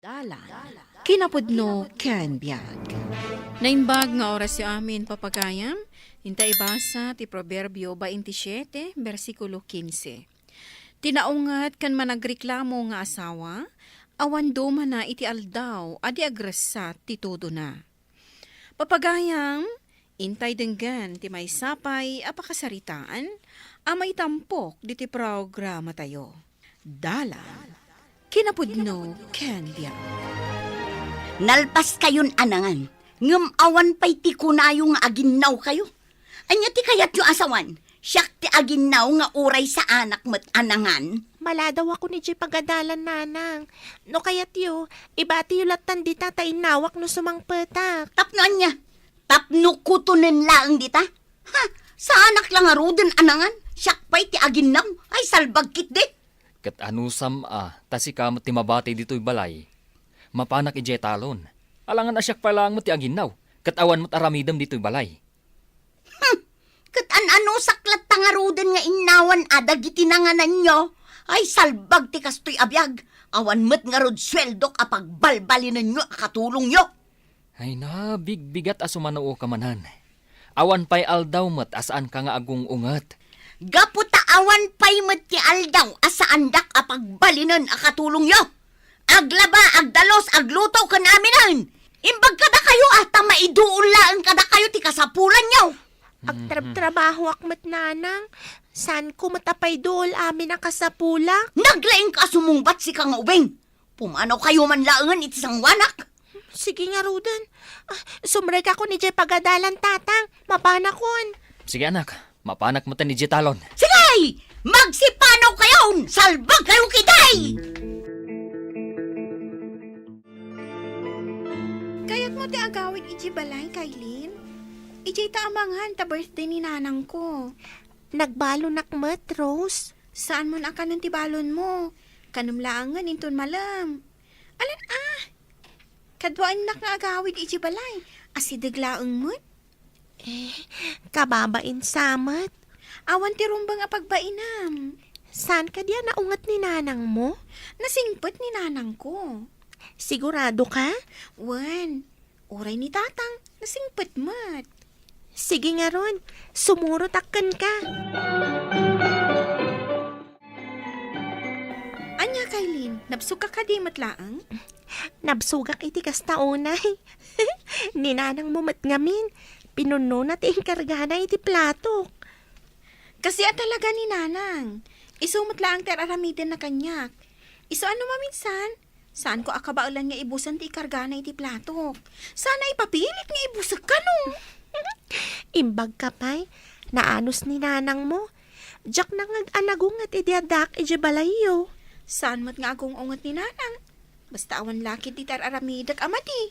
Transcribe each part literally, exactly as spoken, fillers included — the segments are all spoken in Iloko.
Dalan, kinapudno ken biag. Naimbag nga orasyo amin, papagayam. Inta ibasa ti Proverbio baintisiete, bersikulo kinse. Ti naunget ken managreklamo nga asawa, awan dumana iti aldaw a di agressat ti tudona. Papagayam, intay denggen ti maysa pay a pakasaritaan a maitampok ditoy programatayo. Dalan, kinapudno ken biag. Nalpaskayon a nangan, ngem awan pay ti kunayo nga aginnawkayo. Ania ti kayatyo a sawen? Siak ti aginnaw nga uray saanak met a nangan. Maladawakon idiay pagadalan, nanang. No kayatyo, ibatiyo lattan dita ta innawak no sumangpetak. Tapno ania? Tapno kutonen laeng dita? Ha? Saanak la ngaruden a nangan? Siak pay ti aginnaw? Ay, salbag ketdi! Ket anusam a, ta sika met ti mabati ditoy balay. Mapanak idiay talon. Alangan a siak pay laeng met ti aginnaw, ket awan met aramidem ditoy balay. Hmm. Ket an-anusak latta ngaruden nga innawan a dagiti nangananyo? Ay, salbag ti kastoy a biag. Awan met ngarud sueldok a pagbalbalinenyo a katulongyo. Ay na, bigbigat a sumanuoka manen. Awan pay aldaw met a saanka nga agung-unget. Gapu ta awan pay met ti aldaw a saandak a pagbalinen a katulongyo. Aglaba, agdalus, agluto ken aminen. Imbag kadakayo a ta maiduol laeng kadakayo ti kasapulanyo. Agtrabtrabahoak met, nanang. Saanko met a paiduol amin a kasapulak. Naglaingka a sumungbat, sika nga ubing. Pumanawkayo man laengen iti sangoanak. Sige ngaruden. Ah, sumrekakon idiay pagadalan, tatang. Mapanakon. Sige, anak. Mapanak met idiay talon. Sige! Magsipanawkayon! Salbagkayo ketdi! Kayatmo ti agawid idiay balay, Kailin? Idiay ta amangan ta birthday ni nanangko. Nagbalonak met, Rose. Saanmon a kanen ti balonmo. Kanem laengen inton malem. Alan a! Kaduaennak nga agawid idiay balay. Asideg laeng met. Eh, kababain sa met. Awan ti rumbeng a pagbainam. Saan kadi a naunget ni nanangmo? Nasingpet ni nanangko. Sigurado ka? Wen, uray ni tatang, nasingpet met. Sige ngarud, sumurotak kenka. Ania, Kailin, nabsogka kadi met laeng? Nabsogak iti kasta unay. Ni nanangmo met ngamin, pinunnona ti inkargana iti platok. Kastoy a talaga ni nanang. Isu met laeng ti ar-aramidenna kaniak. Isu a no maminsan, saanko a kabaelan nga ibusen ti ikargana iti platok. Sana ipapilit nga ibusek kano. Imbagka pay, naanus ni nanangmo. Diak nangag-anagunget idi addaak idiay balayyo. Saan met nga agung-unget ni nanang? Basta awan la ketdi ti ar-aramidek a madi.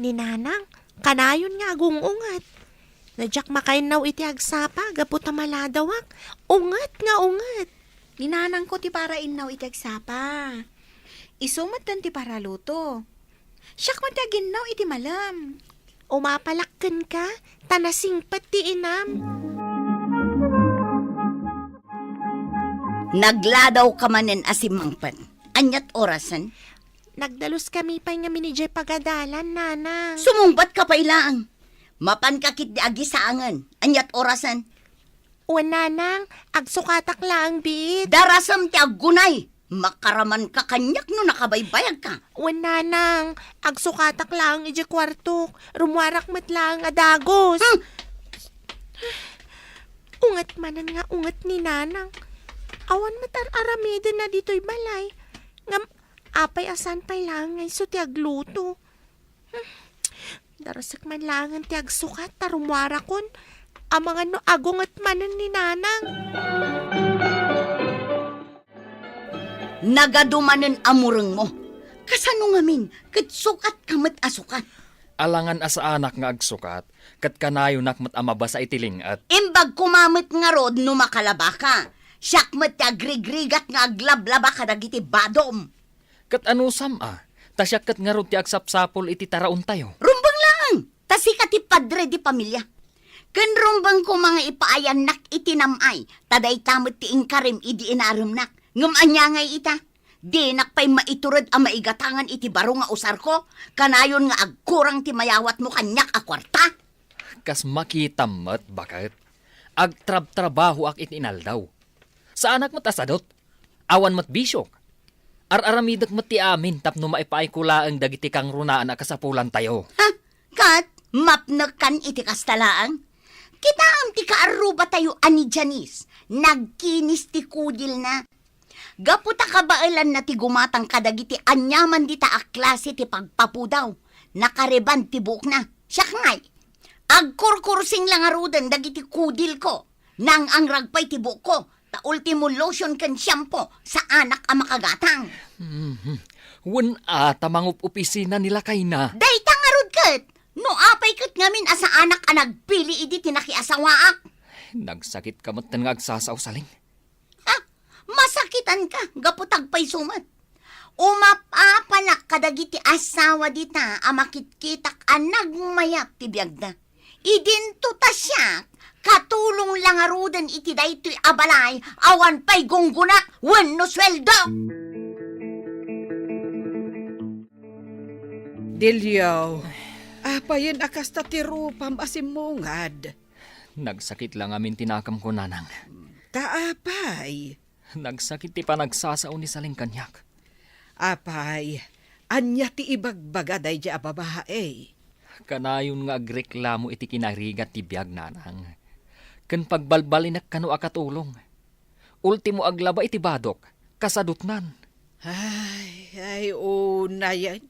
Ni nanang, kanayon nga agung-unget. No diak makainnaw iti agsapa gapu ta maladawak, unget nga unget. Ni nanangko ti parainnaw iti agsapa. Isu metten ti paraluto. Siak met ti aginnaw iti malem. Umapalak kenka, ta nasingpet ti inam. Nagladawka manen a simmangpet. Aniat orasen? Nagdaluskami pay ngamin idiay pagadalan, nanang. Sumungbatka pay laeng. Mapanka ketdi agisaangen. Aniat orasen? Wen, nanang, agsukatak laeng biit. Darasem ti aggunay. Makaramanka kaniak no nakabaybayagka. Wen, nanang, agsukatak laeng idiay kuartok. Rummuarak met laeng a dagus. Hmm. Unget manen nga unget ni nanang. Awan met ar-aramidenna ditoy balay. Ngem apay a saan pay laeng nga isu ti agluto? Hmm. Darasek man laengen ti agsukat ta rummuarakon. Amangan no agunget manen ni nanang. Nagadu manen a murengmo. Kasano ngamin ket sukatka met a sukat? Alangan a saanak nga agsukat, ket kanayonak met a mabasa iti ling-et. Imbag koma met ngarud no makalabaka. Siak met ti agrigrigat nga aglablaba kadagiti badom. Ket anusam a, ta siak ket ngarud ti agsapsapul iti taraontayo. Rumbeng laeng, ta sika ti padre di pamilia. Ken rumbeng koma nga ipaayannak iti nam-ay, ta dayta met ti inkarim idi inaremnak. Ngem ania ngay ita? Dinak pay maitured a maigatangan iti baro nga usarko, kanayon nga agkurang ti mayawatmo kaniak a kuarta. Kas makitam met, baket. Agtrabtrabahoak iti inaldaw. Saanak met a sadut. Awan met bisiok. Ar-aramidek met ti amin tapno maipaayko laeng dagiti kangrunaan a kasapulantayo. Ha? Ket, mapnekkan iti kasta laeng? Kitaem ti kaarrubatayo a ni Janice, nagkinis ti kudilna. Gapu ta kabaelanna ti gumatang kadagiti aniaman dita a klase ti pagpapudaw, nakareban ti buokna. Siak ngay, agkurkursing la ngaruden dagiti kudilko. Nang-angrag pay ti buokko, ta ultimo lotion ken shampoo, saanak a makagatang. Mhm. Wen a ta mangup-opisina ni lakayna. Dayta ngarud ket, no apay ket ngamin a saanak a nagpili idi ti nakiasawaak? Nagsakit ka metten nga agsasao, Saling. Ha? Masakitan ka, gapu tagpayso met. Umap-apanak kadagiti asawa dita a makitkitak a nagmayat ti biagda. Idinto ta siak, katulong la ngaruden iti daytoy a balay, awan pay gunggonak wenno sueldo. Delio, apayen a kasta ti rupam a simmungad? Nagsakit la ngamin ti nakemko, nanang. Ta apay? Nagsakit ti panagsasao ni Saling kaniak. Apay, ania ti ibagbaga daydiay a babai? Kanayon nga agreklamo iti kinarigat ti biag, nanang. Ken pagbalbalinek kano a katulong. Ultimo aglaba iti badok, kasadutnan. Ay, ay, unayen.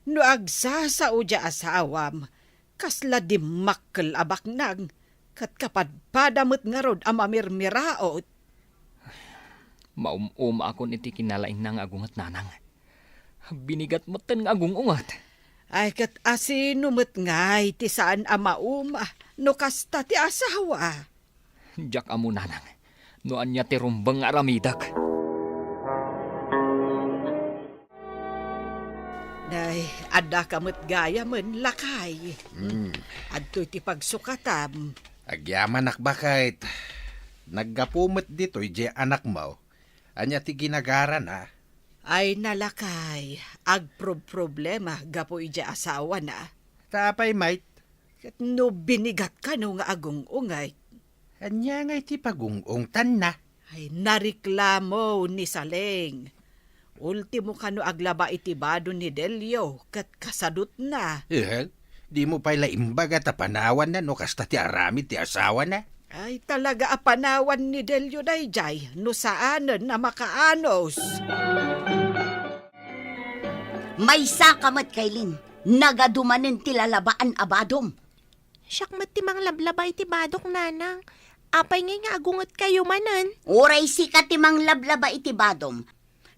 No agsasao diay asawam, kasla dimmakkel a baknang, ket kapadpada met ngarud a mamirmiraot. Maum-umaakon iti kinalaingna nga agunget, nanang. Binigat metten nga agung-unget. Ay, ket asino met ngay ti saan a mauma no kasta ti asawa? Diak ammo, nanang, no ania ti rumbeng nga aramidek. Nay, addaka met gayamen, lakay. Mm. Adtoy ti pagsukatam. Agyamanak, baket. Naggapu met ditoy diay anakmo. Ania ti ginagarana? Ay, nalakay, agproproblema gapu idiay asawana. Ta apay met? Ket no binigat kano nga agung-unget. Ania ngay ti pagung-ungtanna? Ay, nareklamo ni Saleng. Ultimo kano aglaba iti bado ni Delio ket kasadutna. Eh, dimo pay la imbaga ta panawanna no kasta ti aramid ti asawana? Ay, talaga a panawan ni Delio daydiay no saanen a makaanus. Maysa ka met, Kaylin. Nagadu manen ti lalabaan a badom. Siak met ti manglablaba iti badok, nanang. Apay ngay nga agungetkayo manen? Uray sika ti manglablaba iti badom,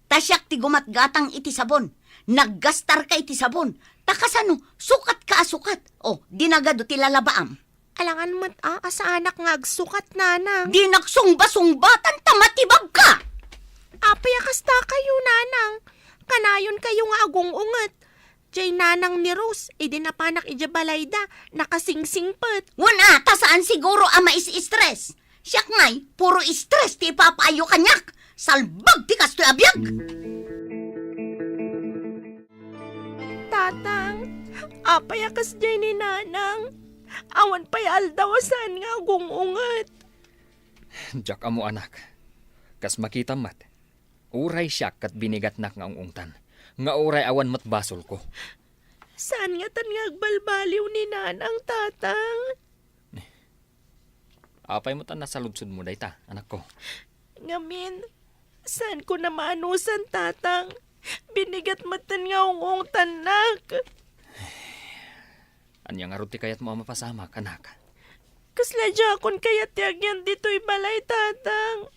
ta siak ti gumatgatang iti sabon. Naggastarka iti sabon. Ta kasano, sukatka a sukat. O, di nagadu ti lalabaam. Alangan met a, a saanak nga agsukat, nanang. Dinak sungba-sungbatan ta matibagka. Apay a kastakayo, nanang? Kanayonkayo nga agung-unget. Jay nanang ni Rose, idi napanak idiay balayda, nakasingsingpet. Wen a, ta saan siguro a mais-stress. Siak ngay, puro stress ti ipapaayyo kaniak. Salbag ti kastoy a biag. Tatang, apay a kasdiay ni nanang? Awan pay aldaw a saan nga agung-unget. Diak ammo, anak. Kas makitam met, uray siak ket binigatnak nga ung-ungtan, nga uray awan met basolko. Saan ngatan nga agbalbaliw ni nanang, tatang? Apay met a nasaludsodmo dayta, anakko? Ngamin, saanko a maanusan, tatang. Binigat metten nga ung-ungtannak. Ania ngarud ti kayatmo a mapasamak, anak? Kasla diakon kayat ti agyan ditoy balay, tatang.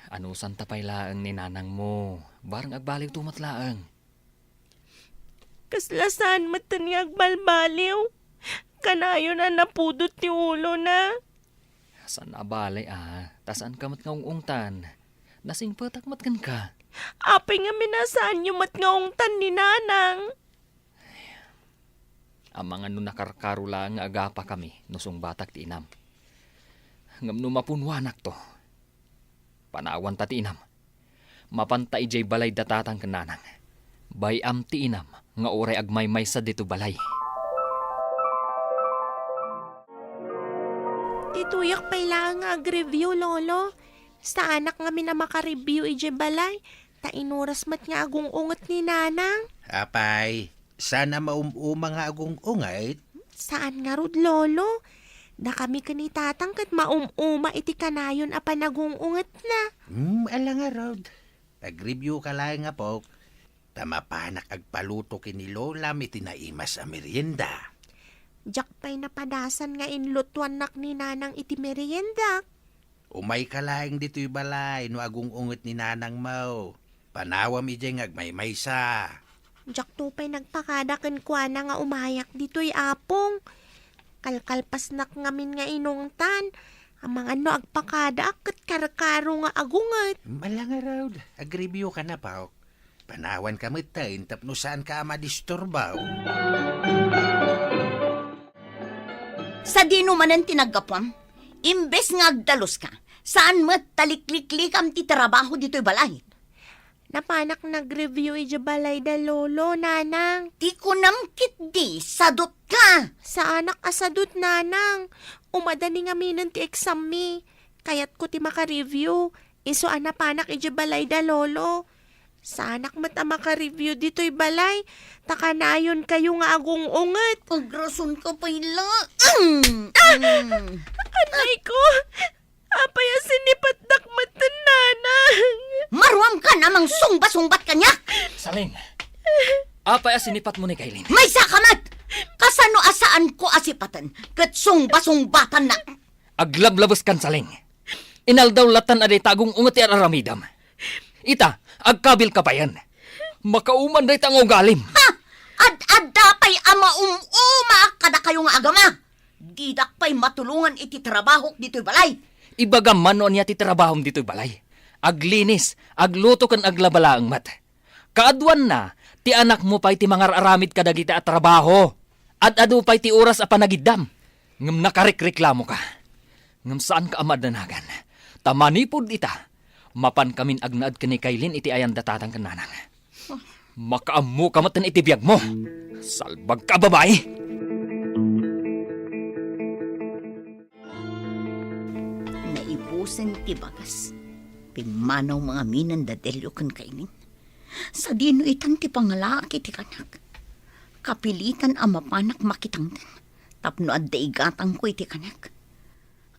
Anusanta pay laeng ni nanangmo, bareng agbaliwto met laeng. Kasla saan metten nga agbalbaliw. Kanayon a napudot ti ulona. Saan a bale a, ta saanka met nga ung-ungtan. Nasingpetak met kenka. Apay ngamin a saanyo met nga ungtan ni nanang? Amangan no nakarkaro laeng nga agapakami no sungbatak ti inam. Ngem no mapunwanakto, panawanta ti inam. Mapanta idiay balay da tatang ken nanang. Bay-am ti inam nga uray agmaymaysa ditoy balay. Ditoyak pay laeng nga agreview, Lolo. Saanak ngamin a makareview idiay balay, ta inuras met nga agung-unget ni Nanang. Apay, saan a maum-uma nga agung-unget? Saan ngarud, Lolo. Dakami ken ni Tatang ket maum-uma iti kanayon a panagung-ungetna. Hmm, ala ngarud. Agreview ka laeng, apok, ta mapanak agpaluto ken ni Lolam iti naimas a merienda. Diak pay napadasan nga inlutuannak ni Nanang iti meriendak. Umayka laeng ditoy balay no agung-unget ni nanangmo. Panawam idiay nga agmaymaysa. Diakto pay nagpakada kenkuana nga umayak ditoy, Apong. Kalkalpasnak ngamin nga inungtan. Amangan no agpakadaak ket karkaro nga agunget. Ala ngarud, agreview ka na, Pao. Panawanka metten tapno saanka a madisturbo. Sadino manen ti naggapuam? Imbes nga agdaluska, saan met ta likliklikam ti trabaho ditoy balay. Napanak nagreview idiay balay da Lolo, Nanang. Ti kunam ketdi, sadutka. Saanak a sadut, Nanang. Umadani ngaminen ti exam mi. Kayatko ti makareview. Isu a napanak idiay balay da Lolo. Saanak met a makareview ditoy balay, ta kanayonkayo nga agung-unget. Agrasonka pay la. Ah! Anay ko! Apay a sinipatdak metten, Nanang? Maruamkan a mangsungba-sungbat kaniak! Salin, apay a sinipatmo ni Kailin? Maysaka met! Kasano a saanko a sipaten ket sungba-sungbatannak? Aglablabeskan, Salin. Inaldaw latan a dayta agung-unget ti ar-aramidem. Ita, agkabilka payen. Makauman dayta nga ugalim. Ha? Ad-adda pay a maum-umaak kadakayo nga agama. Didak pay matulongan iti trabahok ditoy balay. Ibagam man no ania ti trabahom ditoy balay. Aglinis, agluto ken aglaba laeng met. Kaaduanna, ti anakmo pay ti mangar-aramid kadagiti a trabaho. Ad-adu pay ti oras a panagiddam. Ngem nakarikreklamoka. Ngem saanka a madanagan. Ta manipud ita, mapankamin agnaed ken ni Kailin iti ayan da tatang ken nanang. Makaammoka metten iti biagmo. Salbagka a babai! Naibusen ti bagas. Pimmanaw mangaminen da Delio ken Kailin. Sadino itan ti pangalaak iti kanak? Kapilitan a mapanak makitangdan tapno adda igatangko iti kanak.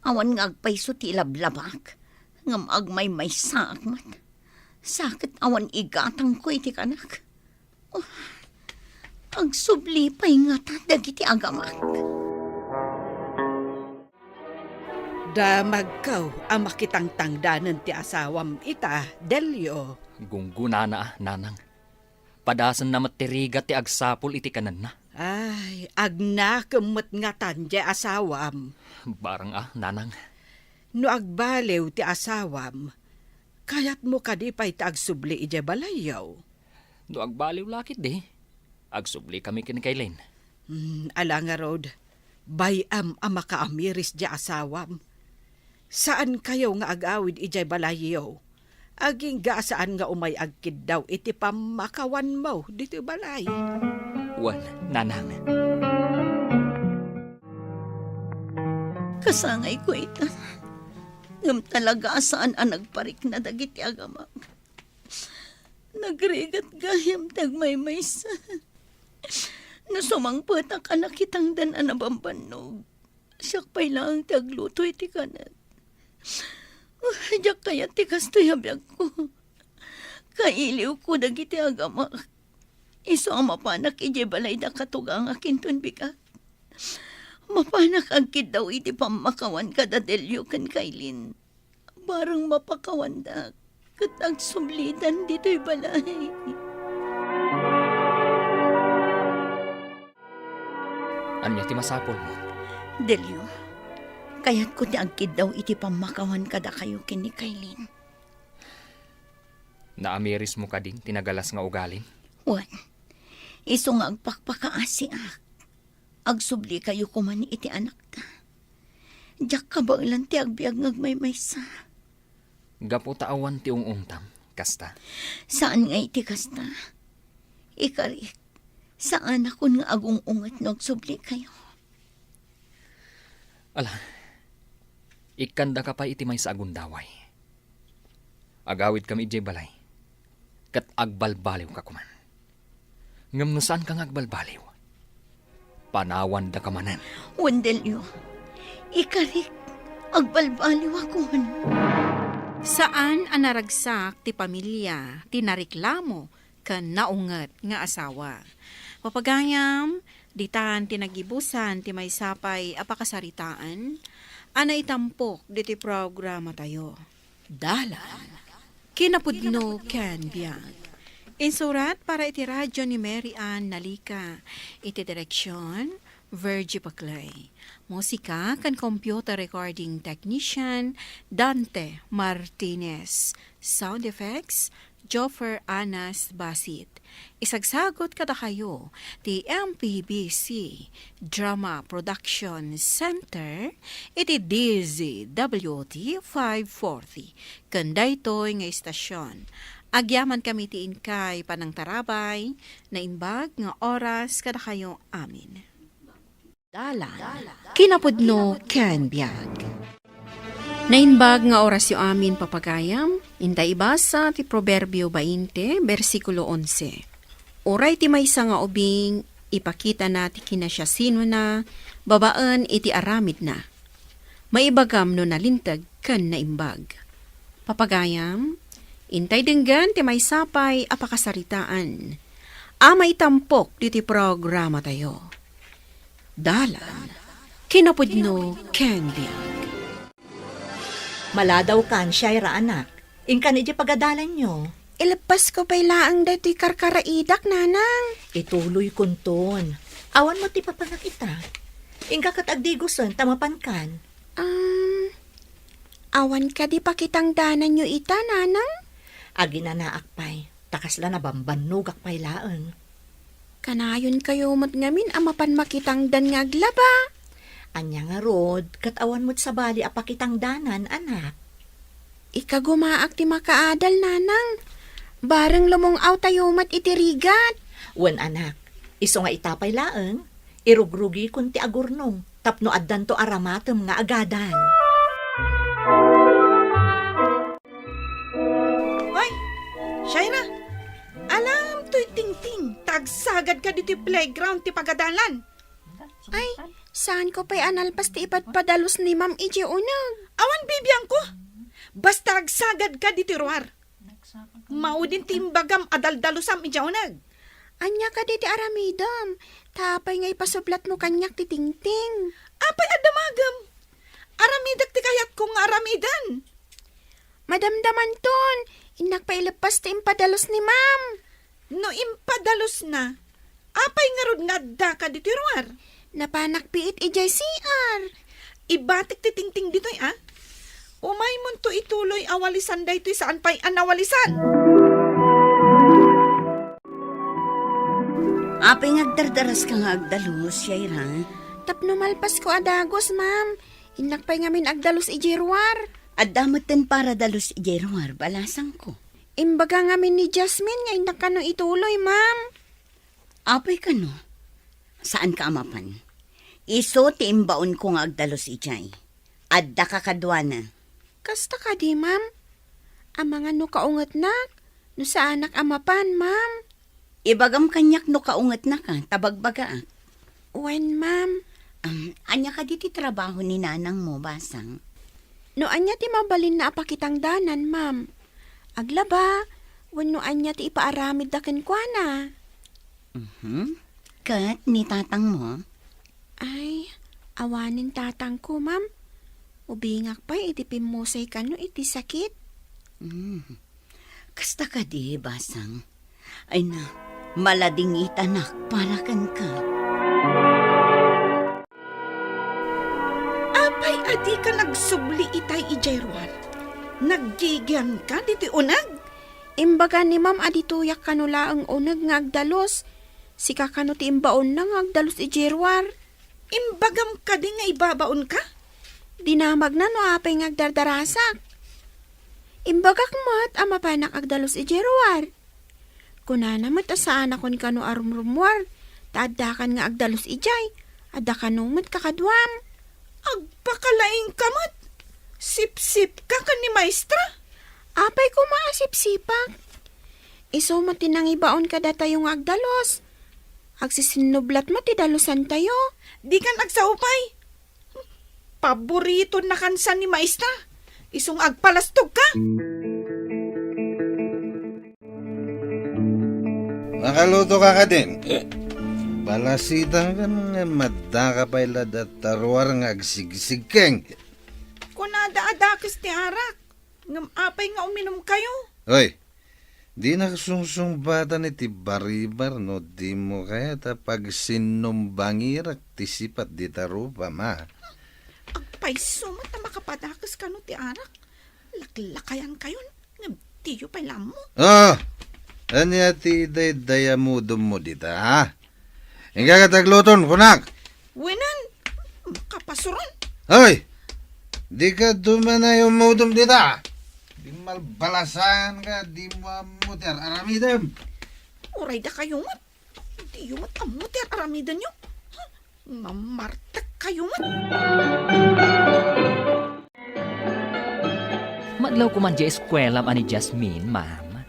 Awan nga agpayso ti ilablabak, ngem agmaymaysaak met. Sa ket awan igatangko iti kanak. Oh, agsubli pay ngata dagiti agamak. Damagko a makitangtangdanen ti asawam ita, Delio. Gunggonana, nanang. Padasenna met ti rigat ti agsapul iti kanenna. Ay, agnakem met ngatan diay asawam. Barang a, nanang. No agbaliw ti asawam, kayatmo kadi pay ti agsubli idiay balayyo? No agbaliw la ketdi, agsublikami ken ni Kailin. Hmm, ala ngarud, bay-am a makaamiris diay asawam. Saankayo nga agawid idiay balayyo. Agingga a saan nga umay agkiddaw iti pammakawanmo ditoy balay. Wen, nanang. Kasangayko ita. Ngem talaga a saan a nagparikna dagiti agamak. Nagrigat gayam ti agmaymaysa. No sumangpetak a nakitangdan a nabambannog, siak pay laeng ti agluto iti kanak. Diak kayat ti kastoy a biagko. Kailiwko dagiti agamak. Isu a mapanak idiay balay da katugangak inton bigat. Mapanak agkiddaw iti pammakawan kada Delio ken Kailin. Barang mapakawandak, ket agsublidan ditoy balay. Ania ti masapulmo? Delio, kayatko ti agkiddaw iti pammakawan kadakayo ken ni Kailin. Naamirismo kadin ti nagalas nga ugalim? Wen, isu nga agpakpakaasiak. Agsublikayo koman iti anakta. Diak kabaelan ti agbiag nga agmaymaysa. Gapu ta awan ti ung-ungtam, Kasta. Saan nga iti kasta? Ikarik, saanakon nga agung-unget no agsublikayo. Ala, ikkandaka pay iti maysa a gundaway. Agawidkami idiay balay, ket agbalbaliwka koman. Ngem no saanka nga agbalbaliw, panawandaka manen. Wendelio, ikarik, agbalbaliwakon. Saan a naragsak ti pamilia ti nareklamo ken naunget nga asawa. Papagayam, ditan ti naggibusan ti maysa pay a pakasaritaan a naitampok ditoy programatayo. Dalan. Kinapudno ken biag. Insurat para iti radyo ni Mary Ann Nalika. Iti direksyon, Virgie Paclay. Musika ken computer recording technician, Dante Martinez. Sound effects, Joffer Anas Basit. Isagsagut kadakayo ti M P B C Drama Production Center iti D Z W T five forty. Ken daytoy nga istasyon, agyamankami ti inkay panangtarabay, naimbag nga oras kadakayo amin. Dalan, kinapudno ken biag. Naimbag nga orasyo amin, papagayam, inta ibasa ti Proverbio bainte, bersikulo onse. Uray ti maysa nga ubing, ipakitana ti kinasiasinona babaen iti aramidna. Maibagam no nalinteg ken naimbag. Papagayam, intay denggen ti maysa pay a pakasaritaan a maitampok ditoy programatayo. Dalan, kinapudno ken biag. Maladaw kan, Shaira, anak. Inkan idiay pagadalanyo. Ileppasko pay laeng daytoy karkaraidak, nanang. Ituloykonton. Awan met ti papanak ita. Inka ket agdigosen ta mapankan. Um, awan kadi pakitangdananyo ita, nanang? Aginanaak pay, ta kasla nabambannogak pay laeng. Kanayonkayo met ngamin a mapan makitangdan nga aglaba. Ania ngarud, ket awan met sabali a pakitangdanan, anak? Ikagumaak ti makaadal, nanang. Bareng lumung-awtayo met iti rigat. Wen, anak, isu nga ita pay laeng, irugrugikon ti agurnong tapno addanto a ramatem nga agadan. Hoy, Shaira, alam toy tingting ta agsagadka ditoy playground ti pagadalan. Ay, saanko pay a nalpas ti ipadpadalus ni Ma'am idiay uneg. Awan bibiangko. Basta agsagadka ditoy ruar. Maudin ti imbagam a daldalusam idiay uneg. Ania kadi ti aramidem? Ta apay nga ipasublatmo kaniak ti tingting? Apay a damagem? Aramidek ti kayatko nga aramiden. Madamdamanton, innak pay ileppas ti impadalus ni Ma'am. No impadalusna, apay ngarud nga addaka ditoy ruar? Napanak piit idiay C R. Ibatik ti tingting ditoy, a? Umaymonto ituloy a walisan daytoy saan pay a nawalisan. Apay nga agdardaraska nga agdalus, Shaira? Tapno malpasko a dagus, ma'am. Innak pay ngamin agdalus idiay ruar. Adda metten para dalus idiay ruar, balasangko. Imbaga ngamin ni Jasmine nga innak kano ituloy, ma'am. Apay kano? Saanka a mapan? Isu ti imbaonko nga agdalus idiay. Adda kakaduana. Kasta kadi, ma'am? Amangan no kaungetnak, no saanak a mapan, ma'am. Ibagam kaniak no kaungetnaka, ta bagbagaak. Wen, ma'am. Um, ania kadi ti trabaho ni nanangmo, Basang? No ania ti mabalinna a pakitangdanan, ma'am. Aglaba, wenno ania ti ipaaramidda kenkuana. Mhm. Ket ni tatangmo? Ay, awanen tatangko, ma'am. Ubingak pay iti pimmusay kano iti sakit. Mm. Kasta kadi, Basang? Ay na, maladingitanak para kenka. Apay a dika nagsubli itay idiay ruar? Naggigianka ditoy uneg? Imbaga ni ma'am a ditoyak kano laeng uneg nga agdalus. Sika kano ti imbaonna nga agdalus idiay ruar. Imbagam kadi nga ibabaonka? Dinamagna no apay nga agdardarasak. Imbagak met a mapanak agdalus idiay ruar. Kunana met a saanakon kano a rumrummuar, ta addakan nga agdalus idiay, adda kano met kakaduam. Agpakalaingka met! Sipsipka ken ni maestra? Apay koma a sipsipak? Isu met ti nangibaon kadatayo nga agdalus. Agsisinnublat met ti dalusantayo. Dikan agsao pay. Paborito na kansan ni maestra. Isu nga agpalastogka. Makaluto ka kadin. Balasitankan nga madaka pay la dayta ruar nga agsigsigkeng. Kunada a dakes ti arak, ngem apay nga uminumkayo? Hoy, dinak sungsungbatan iti baribar no dimo kayat a pagsinnumbangirak ti sipat dita rupam, a. Agpayso met a makapadakes kano ti arak. Laklakayankayon, ngem diyo pay la ammo. Ah! Ania ti idaydayamudummo dita, ha? Inka ket agluton, kunak! Wenan, makapasuron. Hoy! Dika dumanayo umudom dita! Di malbalasanka, dimo ammo ti ar-aramidem. Uray dakayo met, diyo met ammo ti ar-aramidenyo. Ha? Mamartekkayo met. Madlaw koman diay eskuelam a ni Jasmine, ma'am.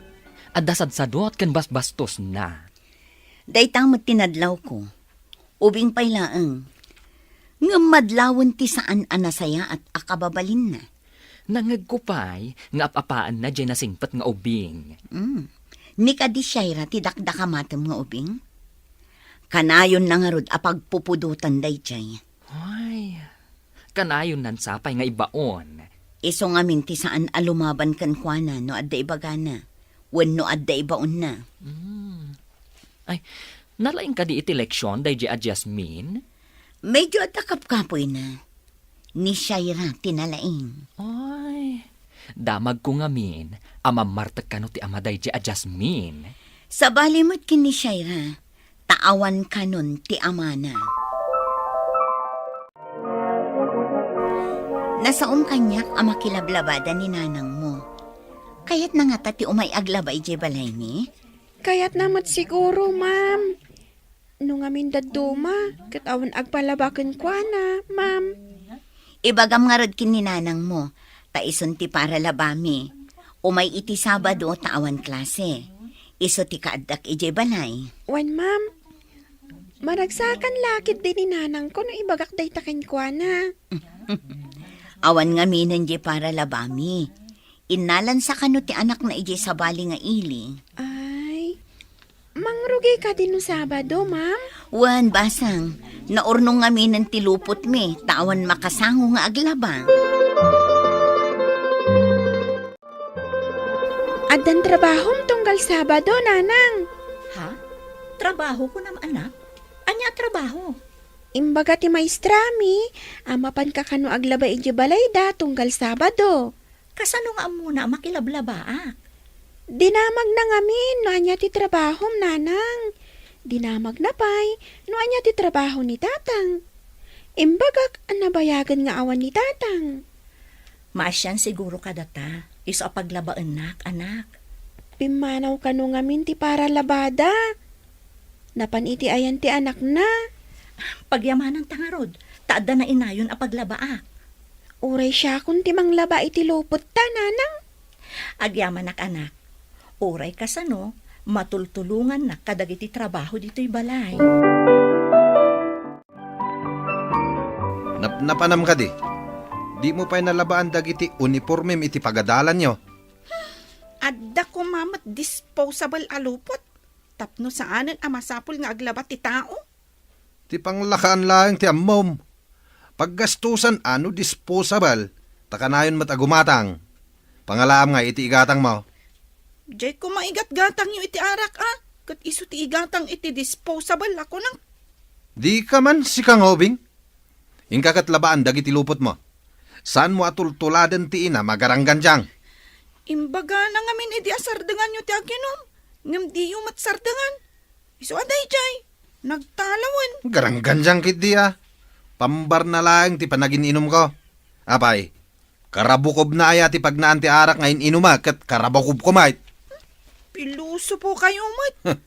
Adda sadsadot ken basbastosna. Dayta met ti nadlawko. Ubing pay laeng. Ngem madlawen ti saan a nasayaat a kababalinna. Nangngegko pay nga ap-apaanna diay nasingpet nga ubing. Mm. Ni kadi Shaira ti dakdakamatem nga ubing? Kanayonna ngarud a pagpupudotan daydiay. Ay, kanayonnan sapay nga ibaon. Isu ngamin ti saan a lumaban kenkuana no adda ibagana, wenno adda ibaonna. Mm. Ay, nalaing kadi iti leksion daydiay a Jasmine? Medyo adda kapkapoyna. Ni Shaira ti nalaing. Ay, damagko ngamin a mammartek kano ti ama daydiay a Jasmine. Sabali met ken ni Shaira, ta awan kanon ti amana. Nasaom kaniak a makilablabada ni nanangmo. Kayatna ngata ti umay aglaba idiay balaymi? Kayatna met siguro, ma'am. No ngamin dadduma, ket awan agpalaba kenkuana, ma'am. Ibagam ngarud ken ni nanangmo, ta isun ti paralabami. Umay iti Sabado ta awan klase. Isu ti kaaddak idiay balay. Wen, ma'am. Maragsakan la ketdi ni nanangko no ibagak dayta kenkuana. Awan ngaminen diay paralabami. Innalansa kano ti anakna idiay sabali nga ili. Ay, mangrugi kadi no Sabado, ma'am? Wen, basang. Naurnong ngaminen ti lupotmi, ta awan makasango nga aglaba. Addan trabahom tunggal Sabado, nanang. Ha? Trabaho kunam, anak? Ania a trabaho? Imbaga ti maestrami a mapanka kano aglaba idiay balayda tunggal Sabado. Kasano nga ammona a makilablabaak? Dinamagna ngamin no ania ti trabahom, nanang. Dinamagna pay no ania ti trabaho ni tatang. Imbagak a nabayagen nga awan ni tatang. Maasian siguro kadata, isu a paglabaennak, anak. Pimmanaw kano ngamin ti paralabada. Napan iti ayan ti anakna. Pagyamananta ngarud, ta adda nainayon a paglabaak. Uray siakon ti manglaba iti lupotta, nanang. Agyamanak, anak. Uray kasano, matultulongannak kadagiti trabaho ditoy balay. Napnapanam kadi? Dimo pay nalabaan dagiti unipormem iti pagadalanyo? Adda koma met disposable a lupot tapno saanen a masapul nga aglaba ti tao? Ti panglakaan laeng ti ammom. Paggastusan a no disposable, ta kanayon met a gumatang. Pangalaam nga iti igatangmo. Diay koma igatgatangyo iti arak a, ket isu ti igatang iti disposable a kunam. Dika man sika nga ubing? Inka ket labaan dagiti lupotmo. Saanmo a tultuladen ti inam a garanggandiang. Imbagana ngamin idi a sardenganyo ti aginum, ngem diyo met sardengan. Isu a daydiay, nagtalawen. Garanggandiang ketdi a. Pambarna laeng ti panagin-inumko. Apay, Karabukobna aya ti pagnaan ti arak nga in-inumak ket karabukobko met. Pilosopokayo met.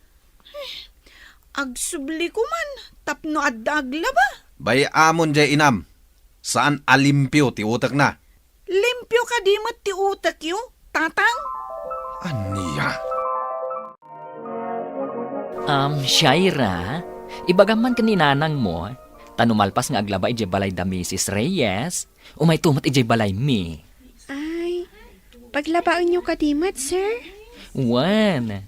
Agsubliko man tapno adda aglaba. Bay-amon jay inam. Saan a limpio ti utekna. Limpio kadi met ti utekyo, Tatang? Ania? Um, Shaira, ibagam man ken ni nanangmo, ta no malpas nga aglaba idiay balay da Misis Reyes, umayto met idiay balaymi. Ay, paglabaenyo kadi met, sir? Wen.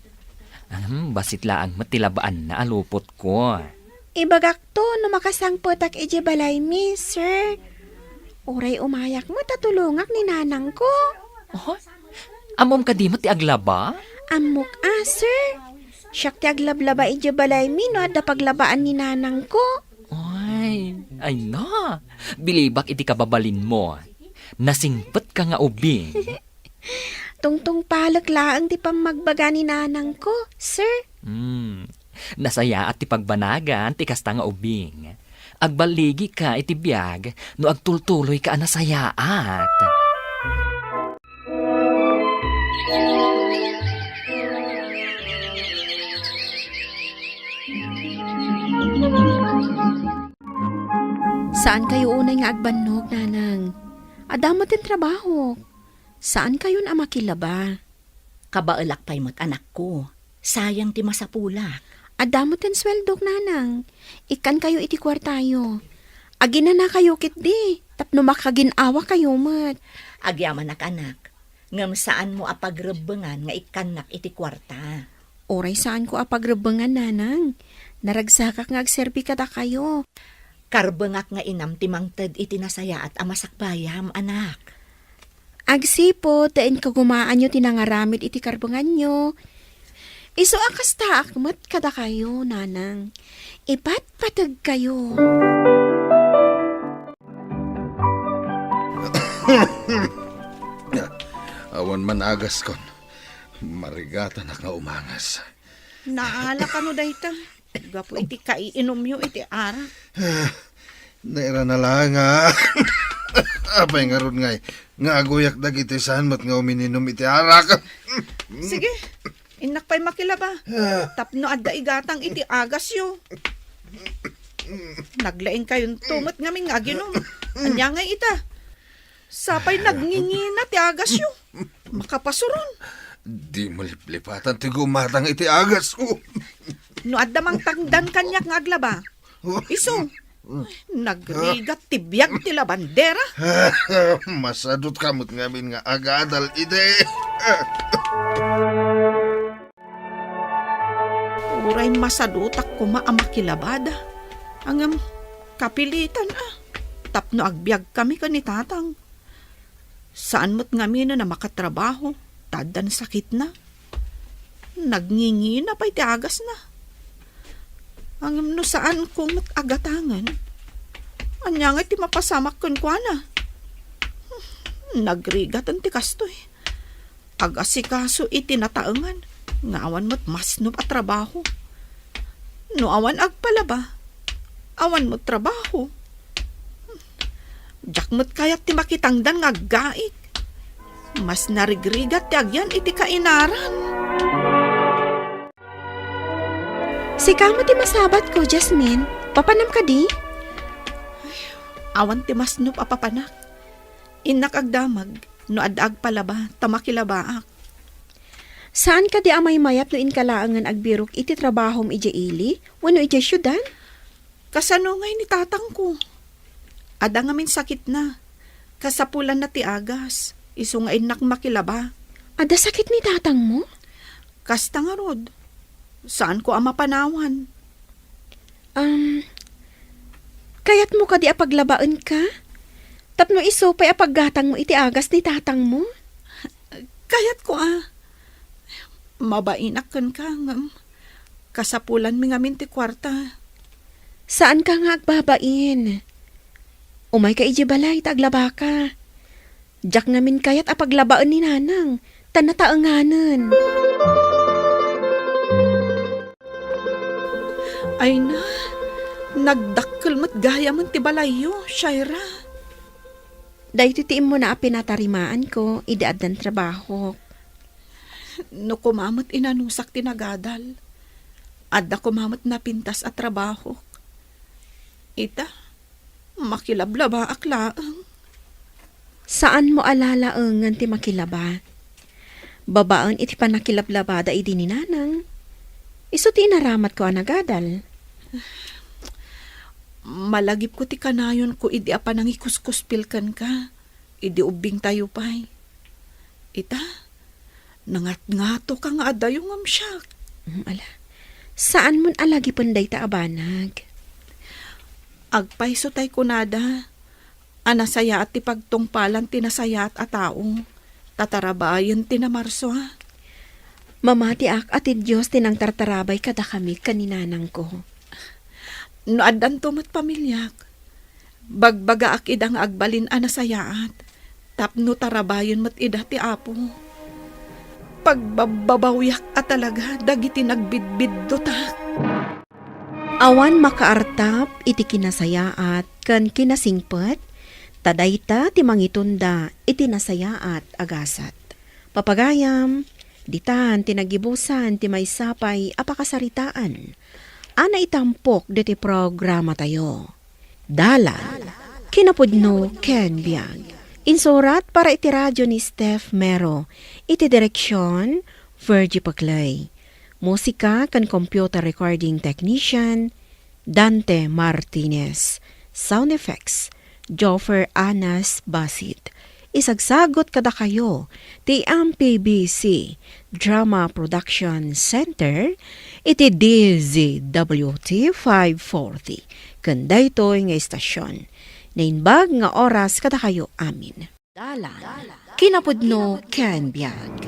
Ahem, bassit laeng met ti labaanna a lupotko. Ibagakto no makasangpetak idiay balaymi, sir. Uray umayak met a tulongak ni nanangko. Oh? Ammom kadi met ti aglaba? Ammok a, sir. Siak ti aglablaba idiay balaymi no adda paglabaan ni nanangko. Ay, ay na. Bilibak iti kababalinmo. Nasingpetka nga ubing. Tungtungpalek laeng ti pammagbaga ni nanangko, sir. Hmm. Nasayaat ti pagbanagan ti kasta nga ubing. Agballigika iti biag no agtultuloyka a nasayaat. Saan kayo unay nga agbannog, nanang? Adda met ti trabahok. Saan kayon a makilaba. Kabaelak pay met, anakko. Sayang ti masapulak. Adda met ti sueldok, nanang. Ikkan kayo iti kuartayo. Aginana kayo ketdi, tapno makagin-awa kayo met. Agyamanak, anak. Ngem saanmo a pagrebbengan nga ikkannak iti kuarta. Uray saanko a pagrebbengan, nanang. Naragsakak nga agserbi kadakayo. Karbengak nga inam ti mangted iti nasayaat a masakbayam, anak. Agsipud ta inkagumaanyo ti nangaramid iti karbenganyo, isu a kastaak met kadakayo, nanang. Ipatpategkayo. Awan man agaskon. Marigatanak nga umangas. Naala kano dayta? Gapu iti kaiinumyo iti arak. Ah, nairana laeng nga. Apay ngarud ngay, nga aguyak dagiti saan met nga umininum iti arak. Sige, innak pay makilaba. Ah. Tapno adda igatang iti agasyo. Naglaing kayon to met ngamin nga aginum. Ania ngay ita? Sapay nagngingina ti agasyo. Makapasuron. Di mo liplipatan ti gumatang iti agasyo. No adda mangtangdan kaniak nga aglaba. Isu, nagrigat ti biag ti labandera. Masadutka met ngamin nga agadal idi. Uray masadutak koma a makilabada. Ngem, kapilitan a. Tapno agbiagkami ken ni Tatang. Saan met ngamin a makatrabaho, ta addan sakitna. Nagngingina pay ti agasna. Ngem no saanko met a gatangen, ania ngay ti mapasamak kenkuana? Nagrigaten ti kastoy. Agasikaso iti nataengan nga awan met masnop a trabaho. No awan agpalaba, awan met trabaho. Diak met kayat ti makitangdan nga aggaik. Mas narigrigat ti agyan iti kainaran. Sika met ti masabatko, Jasmine. Papanam kadi? Awan ti masnop a papanak. Innak agdamag no adda agpalaba ta makilabaak. Saan kadi a maymayat no inka laengen agbirok iti trabahom idiay ili wenno idiay siudad? Kasano ngay ni tatangko? Adda ngamin sakitna. Kasapulanna ti agas, isu nga innak makilaba. Adda sakit ni tatangmo? Kasta ngarud. Saanko a mapanawan. Um, kayatmo kadi a paglabaenka? Tapno isu pay a paggatangmo iti agas ni tatangmo? Kayatko a. Mabainak kenka, ngem kasapulanmi ngamin ti kuarta. Saanka nga agbabain. Umayka idiay balay ta aglabaka. Diak ngamin kayat a paglabaen ni nanang, ta nataenganen. Ay na, nagdakkel met gayamen ti balayyo, Shaira. Daytoy ti immuna a pinatarimaanko idi addan trabahok. No koma met inanusak ti nagadal, adda koma met napintas a trabahok. Ita, makilablabaak laeng. Saanmo a lalaengen ti makilaba. Babaen iti pannakilablabada idi ni Nanang, isu ti inaramatko a nagadal. Malagipko ti kanayonko idi a panangikuskuspil kenka, idi ubbingtayo pay. Ita, nangatngatoka nga adayo ngem siak. Mm, ala. Saanmon a lagipen dayta a banag. Agpayso tay kunada a nasayaat ti pagtungpalan ti nasayaat a tao, ta tarabayen ti namarsua. Mamatiak a ti Dios ti nangtartarabay kadakami ken ni nanangko. No addanto met pamiliak, bagbagaak ida nga agbalin a nasayaat, tapno tarabayen met ida ti Apo. Pagbabbabawiak a talaga dagiti nagbidbiddutak. Awan makaartap iti kinasayaat ken kinasingpet, ta dayta ti mangitunda iti nasayaat a gasat. Papagayam, ditan ti nagibusan ti maysa pay a pakasaritaan a naitampok ditoy programatayo. Dalan, kinapudno ken biag. Insurat para iti radio ni Steph Mero. Iti direksion, Virgie Paclay. Musika ken computer recording technician, Dante Martinez. Sound effects, Joffer Anas Basit. Isagsagut kadakayo ti M P B C Drama Production Center iti D Z W T five forty. Ken daytoy nga istasion, naimbag nga oras kadakayo amin. Dalan, kinapudno ken biag.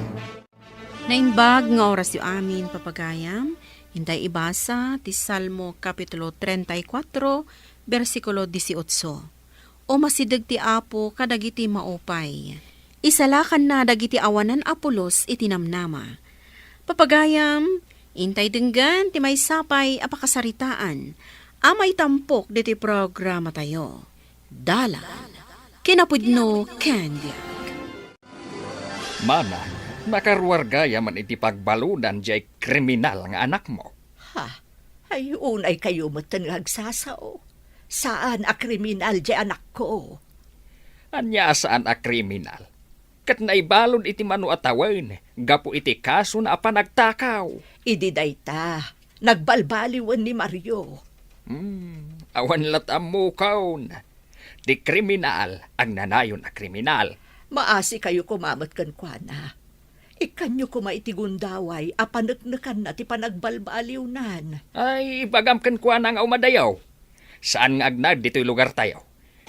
Naimbag nga orasyo amin, papagayam, intay ibasa ti Salmo kapitulo treinta y cuatro, bersikulo dieciocho. Umasideg ti Apo kadagiti maupay. Isalakanna dagiti awanan a pulos iti namnama. Papagayam, intay denggen ti maysa pay a pakasaritaan a maitampok ditoy programatayo. Dalan, kinapudno ken biag. Mana, nakaruargayam man iti pagbaludan diay kriminal nga anakmo. Ha? Ay, unay kayo metten nga agsasao. Saan a kriminal diay anakko. Ania a saan a kriminal? Ket naibalud iti mano a tawen gapu iti kasona a panagtakaw. Idi dayta, nagbalbaliwen ni Mario. Hmm, awan la't ammokon. Ti kriminal, agnanayon a kriminal. Maasi kayo koma met kenkuana. Ikkanyo koma iti gundaway a paneknekanna ti panagbalbaliwnan. Ay, ibagam kenkuana nga umadayo. Saan nga agnaed ditoy lugartayo.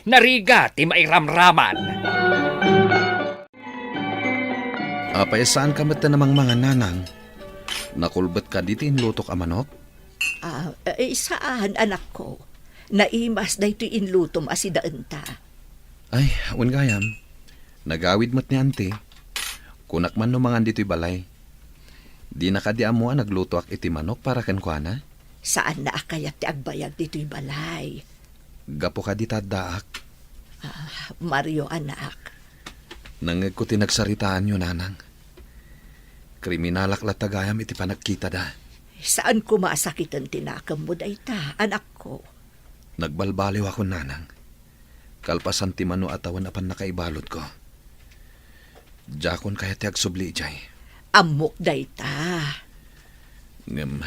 Narigat ti mairamraman. Apay, saanka met a namangmangan, nanang? Nakulbet kadi ti inlutok a manok? Ah, eh, saan, anakko. Naimas daytoy inlutom a sidaenta. Ay, wen gayam. Nagawid met ni Auntie. Kunak man no mangan ditoy balay. Dina kadi ammo a naglutoak iti manok para kenkuana? Saanna a kayat ti agbayag ditoy balay. Gapu kadi ta addaak. Ah, Mario, anak. Nangngegko ti nagsaritaanyo, nanang. Kriminalak latta gayam iti panagkitada. Saan koma a sakiten ti nakemmo dayta, anakko. Nagbalbaliwakon, nanang. Kalpasan ti mano a tawen a pannakaibaludko. Diakon kayat ti agsubli idiay. Ammok dayta. Ngem,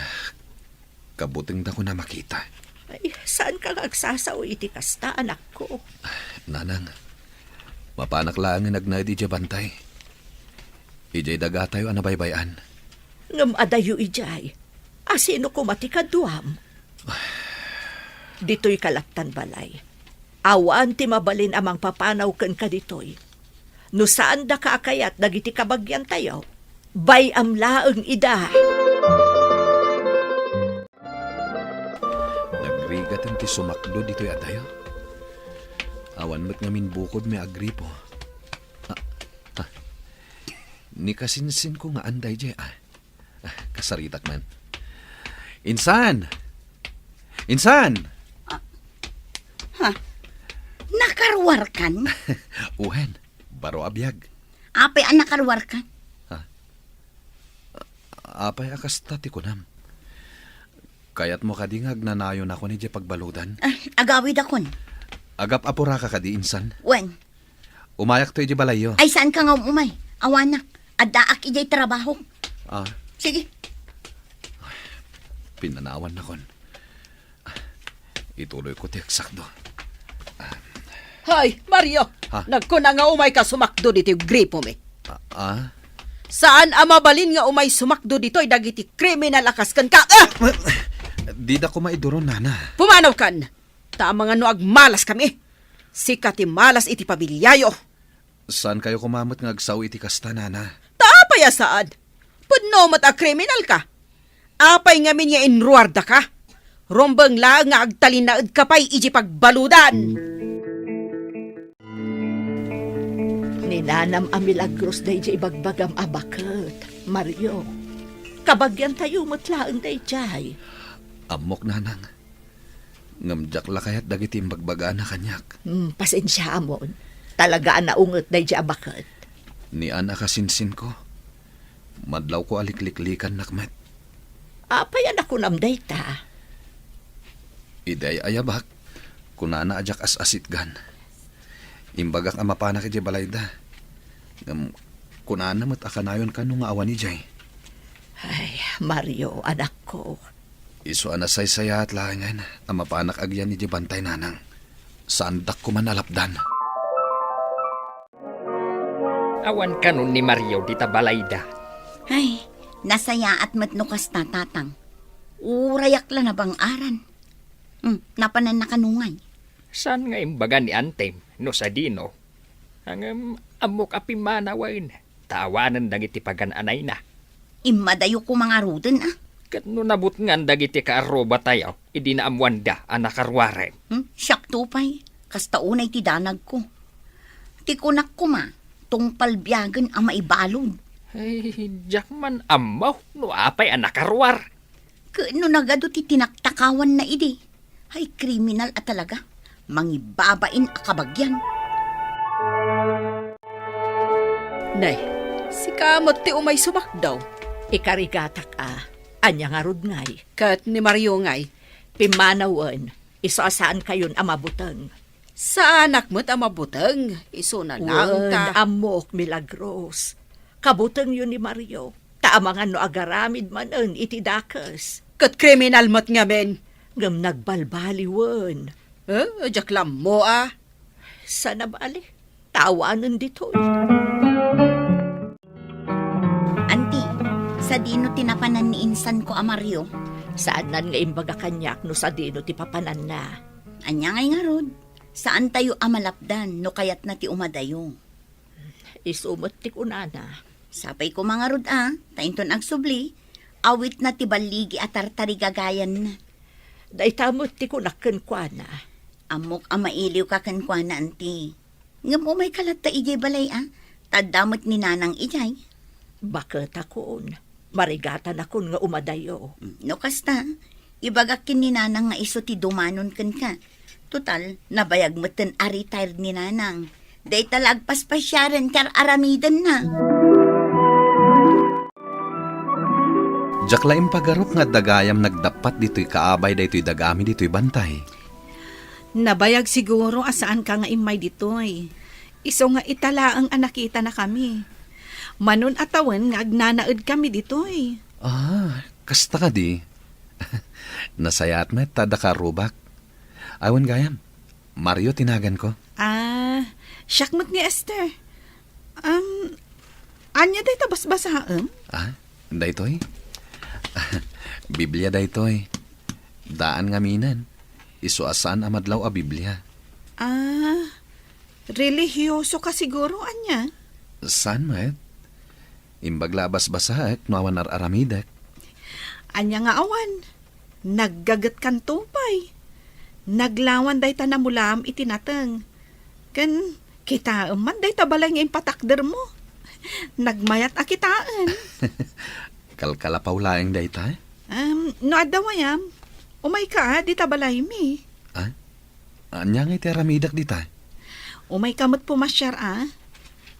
kabutengdakon a makita. Ay, saanka nga agsasao iti kasta, anakko? Nanang, mapanak laengen agnaed idiay bantay. Idiay dagatayo a nabaybay-an. Ngem adayo idiay. Asino koma ti kaduam? Ditoyka lattan balay. Awan ti mabalin a mangpapanaw kenka ditoy. No saandaka a kayat dagiti kabagiantayo, bay-am laeng ida. Nagrigaten ti sumakdo ditoy adayo. Awan met ngamin bukodmi a gripo. Ah, ah. Ni kasinsinko nga anday diay, ah. Ah, kasaritak man. Insan! Insan! Ah, ha? Nakaruarkan? Wen, baro a biag. Apay a nakaruarkan? Ha? Apay a kasta ti kunam? Kayatmo kadi nga agnanayonakon idiay pagbaludan? Ah, agawidakon. Agap-apuraka kadi insan? Wen. Umayakto idiay balayyo. Ay, saanka nga umay? Awanak. Addaak idiay trabaho. Ah. Sige. Pinanawannakon. Ituloyko ti eksakto. Hay, Mario! Ha? Nagkuna nga umayka sumakdo ditoy gripomi. Ah, ah? Saan a mabalin nga umay sumakdo ditoy dagiti kriminal a kas kenka? Ah! Dida koma iduron, nana. Pumanawkan! Ta amangan no agmalaskami. Sika ti malas iti pamiliayo. Saankayo koma met nga agsao iti kasta, nana. Ta apay a saan? Pudno met a kriminalka. Apay ngamin nga inruardaka? Rumbeng laeng nga agtalinaedka pay iti pagbaludan. Ni nanam a milagros daydiay ibagbagam a baket, Mario. Kabagiantayo met laeng daydiay. Ammok, nanang. Ngem diak la kayat dagiti imbagbagana kaniak. Hmm, pasensiaamon. Talaga a naunget daydiay a baket. Ni Ann a kasinsinko. Madlawko a likliklikannak met. Apay a nakunam dayta? Idi ay-ayabak, kunana a diak as-asitgan. Imbagak a mapanak idiay balayda. Ngem kunana met a kanayon kano nga awan idiay. Ay, Mario, anakko. Isu a nasaysayaat laengen a mapanak agyan idiay bantay, nanang. Saandak koman a lapdan. Awan kanon ni Mario dita balayda. Ay, nasayaat met no kasta, tatang. Urayak la nabang-aran. Hmm, napananna kano ngay? Saan nga imbaga ni antem no sadino? Ngem ammok a pimmanawen, ta awanen dagiti pagan-anayna. Immadayo koma ngaruden, a. Ket no nabutngan dagiti kaarrubatayo, idi naammoanda a nakaruarem. Hmm? Siakto pay, kasta unay ti danagko. Ti kunak koma, tungpal biagen a maibalud. Ay, diak man ammo no apay a nakaruar. Ket no nagadu ti tinaktakawanna idi, ay kriminal a talaga, mangibabain a kabagian. Nay, sika met ti umay sumakdo. Ikarigatak a, ania ngarud ngay? Ket ni Mario ngay? Pimmanawen, isu a saankayon a mabuteng. Saanak met a mabuteng, isuna laeng ta. Wen, ammok, milagros. Kabutengyo ni Mario, ta amangan no agaramid manen iti dakes. Ket kriminal met ngamin. Ngem nagbalbaliwen. Eh, diak la ammo a. Saan a bali, ta awanen ditoy. Anti, sadino ti napanan ni insanko a Mario? Saannan nga imbaga kaniak no sadino ti papananna. Ania ngay ngarud? Saantayo a malapdan no kayatna ti umadayo. Isu met ti kunana. Sapay koma ngarud a, ta inton agsubli, awitna ti balligi a tartarigagayanna. Dayta met ti kunak kenkuana. Ammok a mailiwka kenkuana, anti. Ngem umayka latta idiay balay a, ta adda met ni nanang idiay. Baketakon, marigatanakon nga umadayo. No kasta, ibagak ken ni nanang nga isu ti dumanon kenka. Total, nabayag metten a retired ni nanang. Dayta la agpaspasiaren ti ar-aramidenna. Diak la impagarup nga adda gayam nagdappat ditoy kaabay daytoy dagami ditoy bantay. Nabayag siguro a saanka nga immay ditoy. Isu nga ita laeng a nakitanakami. Manon a tawen nga agnanaedkami ditoy. Ah, kasta kadi? Nasayaat met ta adda kaarrubak. Ay, wen gayam, Mario ti naganko. Ah, siak met ni Esther. Um, ania dayta basbasaem? Ah, daytoy? Biblia daytoy. Daan ngaminen. Isu a saan a madlaw a Biblia. Ah, relihioso ka siguro, ania? Saan met? Imbag la a basbasaek no awan ar-aramidek. Ania nga awan? Naggagetkanto pay. Naglawan dayta namulaam iti nateng. Ken kitaem man dayta balay nga impatakdermo. Nagmayat a kitaen. Kalkalapaw laeng dayta? Em, no adda wayam, umayka a dita balaymi. Ah? Ania nga iti aramidek dita? Umayka met pumasiar a.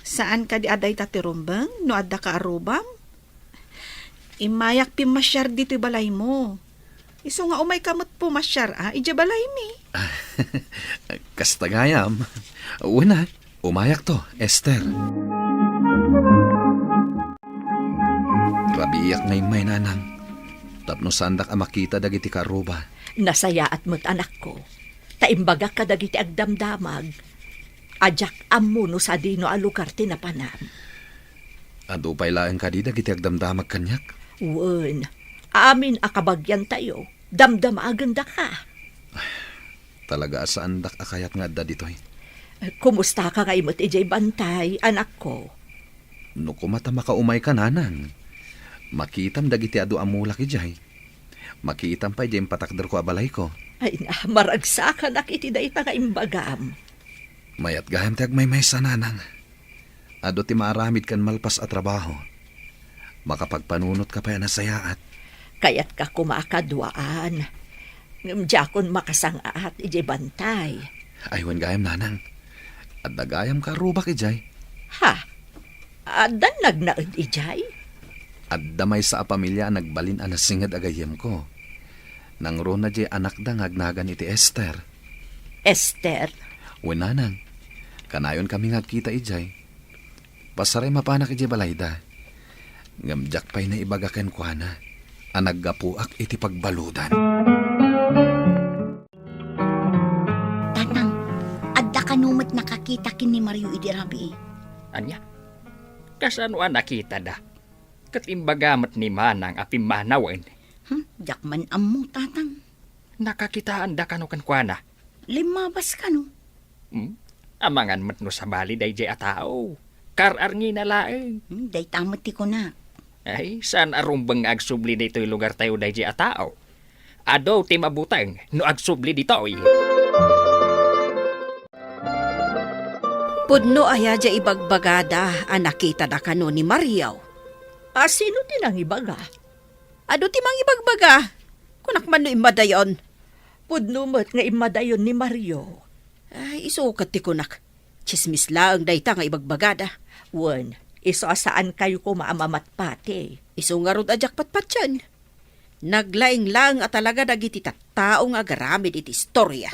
Saan kadi a dayta ti rumbeng no adda ka arrubam? Immayak pimmasiar ditoy balaymo. Isu nga umayka met pumasiar a idiay balaymi. Kasta gayam. Wen a, umayakto, Esther. Rabiiak nga immay, nanang, tapno saandak a makita dagiti kaarruba. Nasayaat met, anakko, ta imbagak kadagiti agdamdamag a diak ammo no sadino a lugar ti napanan. Adu pay laeng kadi dagiti agdamdamag kaniak? Wen, amin a kabagiantayo, damdamagendaka. Talaga a saandak a kayat nga adda ditoy. Kumustaka ngay met idiay bantay, anakko? No koma ta makaumayka, nanang, makitam dagiti adu a mulak idiay. Makitam pay diay impatakderko a balayko. Ay na, maragsakanak iti dayta nga imbagam. Mayat gayam ti agmaymaysa, nanang. Adu ti maaramidkan malpas a trabaho. Makapagpanunotka pay a nasayaat. Kayatka koma a kaduaan. Ngem diakon makasang-at idiay bantay. Ay, wen gayam, nanang. Adda gayam kaarrubak idiay. Ha? Adda nagnaed idiay? Adda maysa a pamilia a nagbalin a nasinged a gayyemko. Nangruna diay anakda nga agnagan iti Esther. Esther? Wen, nanang. Kanayonkami nga agkita idiay. Pasaray mapanak idiay balayda. Ngem diak pay naibaga kenkuana a naggapuak iti pagbaludan. Tatang, adda kano met nakakita ken ni Mario idi rabii? Ania? Kasano a nakitada? Ket imbaga met ni Manang a pimmanawen. Hmm, diak man ammo, Tatang. Nakakitaanda kano kenkuana? Limmabas kano. Hmm? Amangan met no sabali daydiay a tao. Kar-arngina laeng. Hmm, dayta met ti kunak. Ay, saan a rumbeng nga agsubli daytoy lugartayo daydiay a tao. Adu ti mabuteng no agsubli ditoy. Pudno aya diay ibagbagada a nakitada kano ni Mario? A sino ti nangibaga? Adu ti mangibagbaga. Kunak man no immadayon. Pudno met nga immadayon ni Mario. Ay, isu ket ti kunak. Tsismis laeng dayta nga ibagbagada. Wen, isu a saankayo koma a mamatpati. Isu ngarud a diak patpatien. Naglaing laeng a talaga dagiti tattao nga agaramid iti istoria.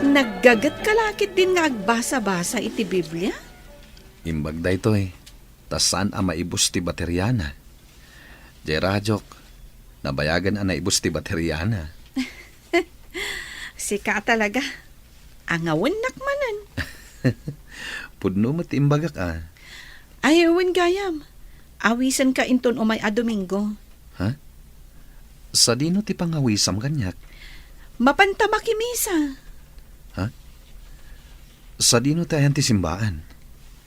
Naggagetka la ketdin nga agbasa-basa iti Biblia? Imbag daytoy, ta saan a maibus ti bateriana. Diay radiok, nabayagen a naibus ti bateriana. Sika a talaga. Angawennak manen. Pudno met ti imbagak a. Ay, wen gayam. Awisenka inton umay a Domingo. Ha? Sadino ti pangawisam kaniak? Mapanta makimisa. Ha? Sadino ti ayan ti simbaan?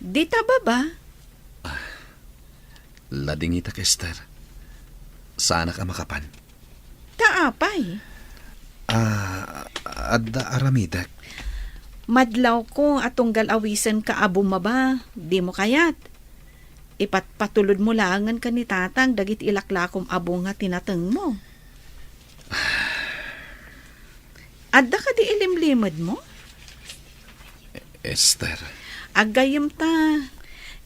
Dita baba. Ah, ladingitak, Esther. Saanak a makapan. Ta apay? Ah, adda aramidek. Madlawko a tunggal awisenka a bumaba, dimo kayat. Ipatpatulodmo laengen ken ni Tatang dagiti ilaklakom a bunga ti natengmo. Adda kadi ilimlimedmo? Esther. Aggayem ta.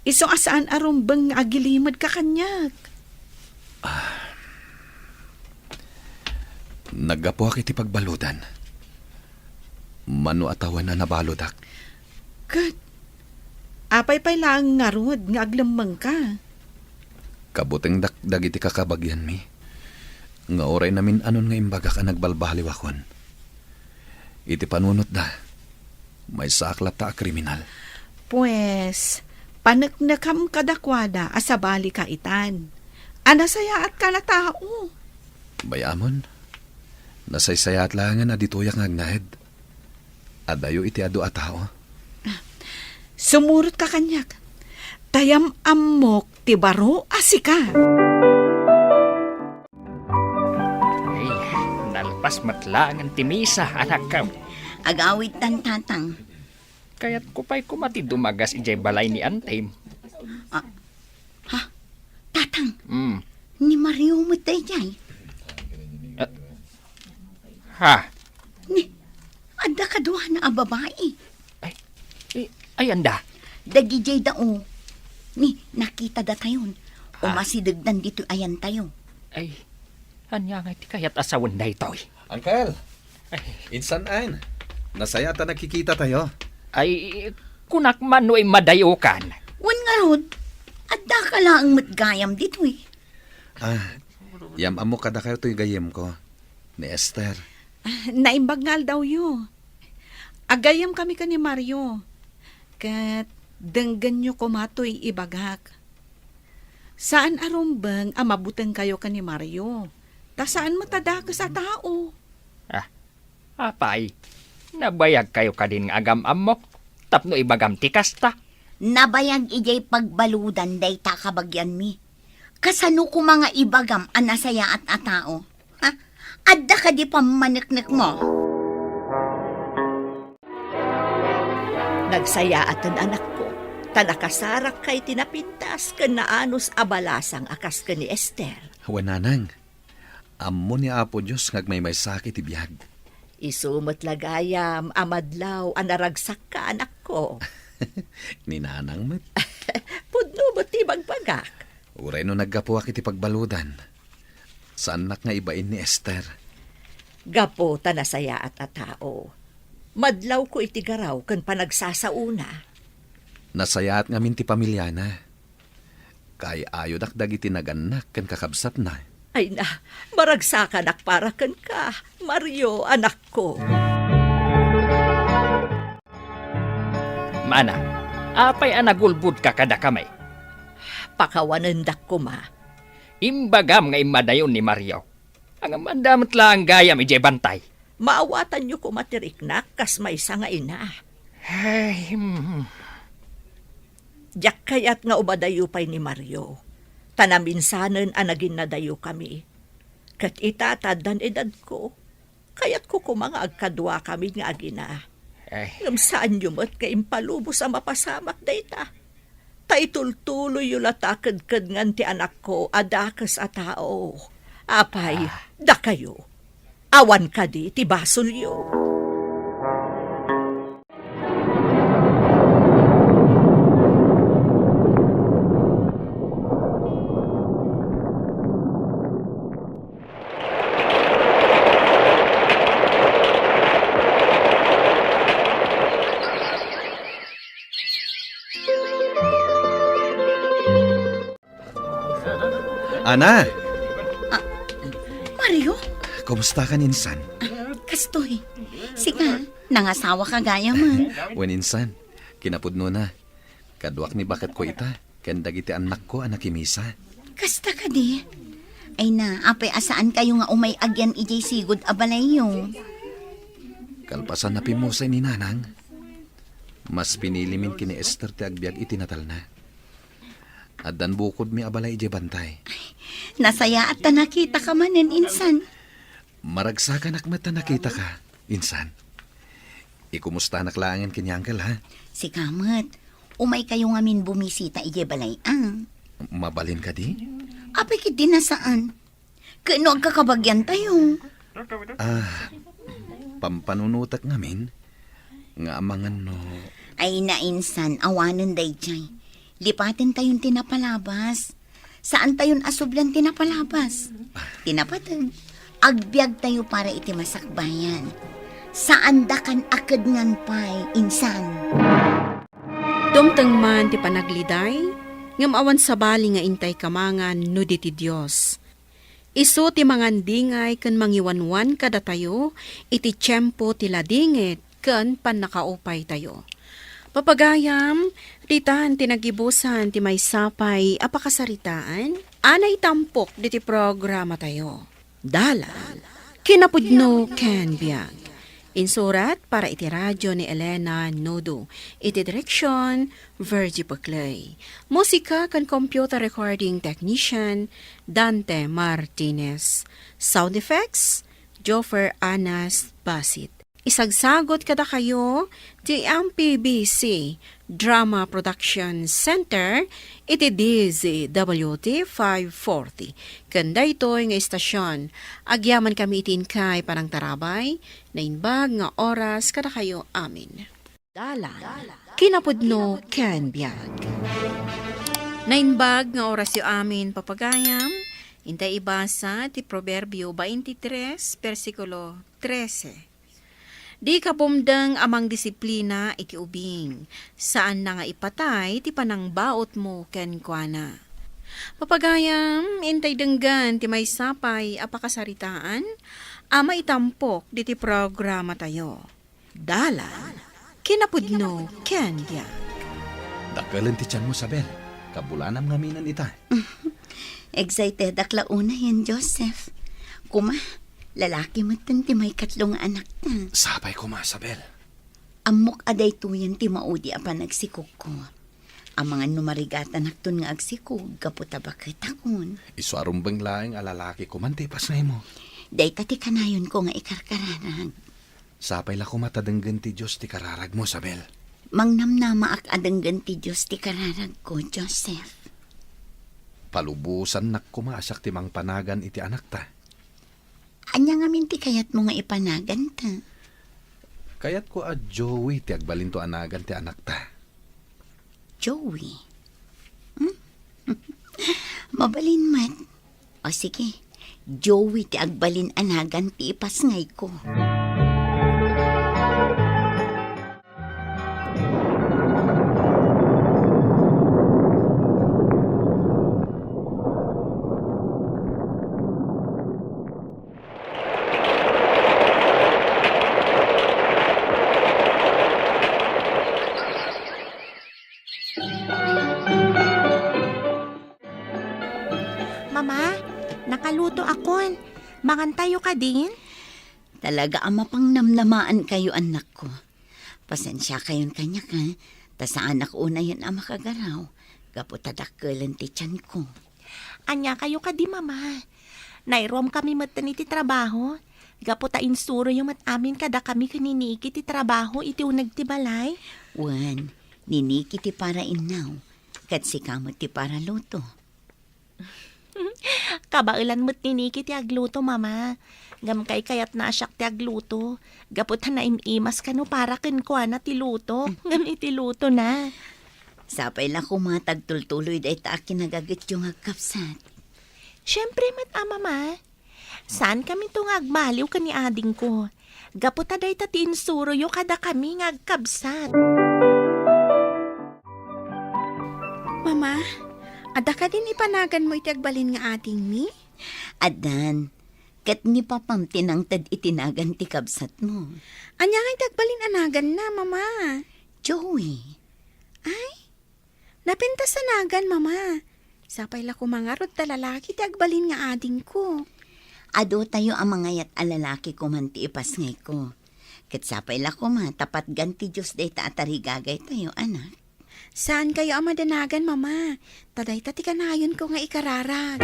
Isu a saan a rumbeng nga agilimedka kaniak. Ah. Naggapuak iti pagbaludan. Mano a tawen a nabaludak. Ket apay pay laeng ngarud nga aglemmengka? Kabutengdak dagiti kakabagianmi, nga uray namin-anon nga imbagak a nagbalbaliwakon. Iti panunotda, maysaak latta a kriminal. Pues, paneknekam kadakuada a sabalika itan. A nasayaatka a tao. Bay-amon, nasaysayaat laengen a ditoyak nga agnaed. Adayo iti adu a tao. Sumurotka kaniak. Ta yam-ammok ti baro a sika. Ay, nalpas met laengen ti misa, anakko. Agawidtan, Tatang. Kayatko pay koma ti dumagas idiay balay ni Antim. Ah, ha? Tatang, Hmm. ni Mario met daydiay. Ah, Ha? Ni, ad, Adda kaduana a babai. Ay, eh, ayanda? Dagidiay da, o. Ni, nakita datayon. Ah. Umasidegdan ditoy ayantayo. Ay, ania ngay ti kayat a sawen daytoy? Uncle! Ay. Insan, nasayaat a nagkikitatayo. Ay, kunak man no immadayokan. Wen ngarud, addaka laeng met gayam ditoy. Ah, yam-ammok kadakayo toy gayyemko, ni Esther. Ah, naimbag nga aldawyo. Agayyemkami ken ni Mario, ket denggenyo koma toy ibagak. Saan a rumbeng a mabutengkayo ken ni Mario, ta saan met a dakes a tao. Ah, apay, nabayagkayo kadin nga agam-ammok tapno ibagam ti kasta? Nabayag idiay pagbaludan dayta a kabagianmi. Kasano koma nga ibagam a nasayaat a tao? Ha? Adda kadi pammaneknekmo? Nagsayaaten, anakko, ta nakasarakka iti napintas ken naanus a balasang a kas ken ni Esther. Wen, nanang, ammo ni Apo Dios nga agmaymaysaka iti biag. Isu met la gayam a madlaw a naragsakka, anakko. Ni nanang met. Pudno met ti ibagbagak. Uray no naggapuak iti pagbaludan, saannak nga ibain ni Esther. Gapu ta nasayaat a tao, madlawko iti garaw ken panagsasaona. Nasayaat ngamin ti pamiliana. Kaay-ayodak dagiti nagannak ken kakabsatna. Ay na, maragsakanak para kenka, Mario, anakko. Mana, apay a nagulbodka kadakami? Pakawanendak koma. Imbagam nga immadayon ni Mario. Ngem adda met laeng gayam idiay bantay. Maawatanyo koma ti riknak kas maysa nga ina. Ay, hmm. Diak kayat nga umadayo pay ni Mario, ta naminsanen a naginnadayokami. Ket ita ta addan edadko, kayatko koma nga agkaduakami nga agina. Ay. Ngem saanyo met nga impalubos a mapasamak dayta. Ta itultuloyyo la ta a kedkedngan ti anakko a dakes a tao. Apay, ah, dakayo, awan kadi ti basolyo? Ana! Ah, Mario? Kumusta ka, insan? Ah, kastoy. Sika, nangasawa ka gayam, ah. Wen, insan, kinapudnona. Kaduak ni baketko ita, ken dagiti annakko a nakimisa. Kasta kadi? Ay na, apay a saankayo nga umay agyan idiay sigud a balayyo? Kalpasan a pimmusay ni Nanang, mas pinilimin ken ni Esther ti agbiag iti natalna. Addan bukodmi a balay idiay bantay. Ay, nasayaat ta nakitaka manen, insan. Maragsakanak met ta nakitaka, insan. Ikumustanak laengen ken ni Uncle, ha? Sika met, umaykayo ngamin bumisita idiay balay, a. Mabalin kadi? Apay ketdi a saan? Ket no agkakabagiantayo? Ah, pampanunotek ngamin nga amangan no... Ay, insan, awanen daydiay. Lipatentayon ti napalabas. Saantayon a sublian ti napalabas. Ti napateg, agbiagtayo para iti masakbayan. Saandakan a kedngan pay, insan. Dumteng man ti panagliday, ngem awan sabali nga intay kamangan no di ti Dios. Isu ti mangandingay ken mangiwanwan kadatayo iti tiempo ti ladingit ken pannakaupaytayo. Papagayam, ditan ti nagibusan ti maysa pay a pakasaritaan a naitampok diti programatayo. Dalan, kinapudno ken biag. Insurat para iti radio ni Elena Nodo. Iti direksion, Virgie Peclay. Musika ken computer recording technician, Dante Martinez. Sound effects, Joffer Anas Basit. Isagsagut kadakayo ti M P B C Drama Production Center iti D Z W T five forty. Ken daytoy nga istasyon, agyamankami iti inkay panangtarabay, naimbag nga oras kadakayo amin. Dalan, kinapudno ken biag. Naimbag nga orasyo amin, papagayam, intay ibasa ti Proverbio twenty-three, bersikulo trese. Dika pumdeng a mangdisiplina iti ubing, saanna nga ipatay ti panangbautmo kenkuana. Papagayam, intay denggen ti maysa pay a pakasaritaan a maitampok diti programatayo. Dalan, kinapudno ken biag. Dakelen ti tianmo, Sabel. Kabulanam ngaminen ita. Excitedak la unayen, Joseph. Kuma, lalaki metten ti maikatlo nga anakta. Sapay kuma, Sabel. Ammok a daytoyen ti maudi a panagsikogko. Amangan no marigatanakton nga agsikog gapu ta baketakon. Isu a rumbeng laeng a lalaki koman ti ipasngaymo. Dayta ti kanayonko nga ikarkararag. Sapay la koma ta denggen ti Dios ti kararagmo, Sabel. Mangnamnamaak a denggen ti Dios ti kararagko, Joseph. Palubosannak koma a siak ti mangpanagan iti anakta. Ania ngamin ti kayatmo nga ipanaganta? Kayatko a Joey ti agbalinto a nagan ti anakta. Joey? Hmm? Mabalin met. O sige, Joey ti agbalin a nagan ti ipasngayko. Mama, nakalutoakon. Mangantayo kadin? Talaga a mapangnamnamaankayo, annakko. Pasensiakayon kaniak, ha? Ta saanak unayen a makagaraw, gapu ta dakkelen ti tianko. Aniakayo kadi, Mama? Nairuamkami metten iti trabaho, gapu ta insuroyo met amin kadakami ken ni Niki ti trabaho iti uneg ti balay. Wen, ni Niki ti para innaw, ket sika met ti para luto. Kabaelan met ni Niki ti agluto, Mama. Ngem kaykayatna a siak ti agluto, gapu ta naim-imas kano para kenkuana ti luto, ngem iti lutona. Sapay la koma ta agtultuloy dayta a kinagagityo nga agkabsat. Siempre met a, Mama. Saankaminto nga agmaliw ken ni adingko, gapu ta dayta ti insuroyo kadakami nga agkabsat. Mama, adda kadin ipanaganmo iti agbalin nga adingmi? Addan, ket ni papam ti nangted iti nagan ti kabsatmo. Ania nga iti agbalin a naganna, Mama? Joey. Ay, napintas a nagan, Mama. Sapay la koma ngarud ta lalaki ti agbalin nga adingko. Adu tayo a mangayat a lalaki koman ti ipasngayko. Ket sapay la koma ta patgan ti Dios dayta a tarigagaytayo, anak. Saankayo a madanagan, Mama. Ta dayta ti kanayonko nga ikararag.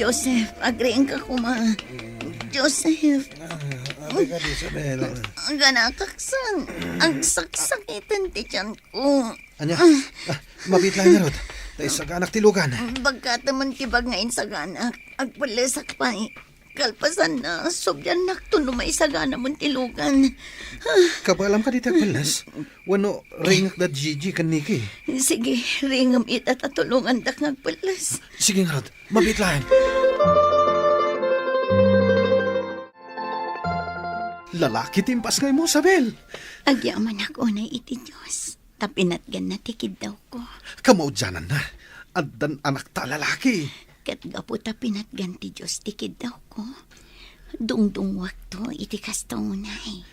Joseph, agriingka koma. Joseph. Ah, abi ka, Isabel. Aganakaksan. Agsaksakitan ti tiyanko. Ania? Ah, mabiit laeng ngarud. Ta insaganak ti lugan. Bagkataman ti bag nga insaganak. Agpellesak pay. Kalpasanna, subliannakto no maisaganamon ti lugan. Kabaelam kadi ti agpelles? Wenno riingek da Gigi ken Nikki? Sige, riingem ita ta tulongandak nga agpelles. Sige ngarud, mabiit laeng. Lalaki ti impasngaymo, Isabel. Agyamanak unay iti Dios. Ta pinatganna ti kiddawko. Kamaudiananna, addan anakta a lalaki. Ket gapu ta pinatgan ti Dios ti kiddawko, dungdungngoakto iti kasta unay.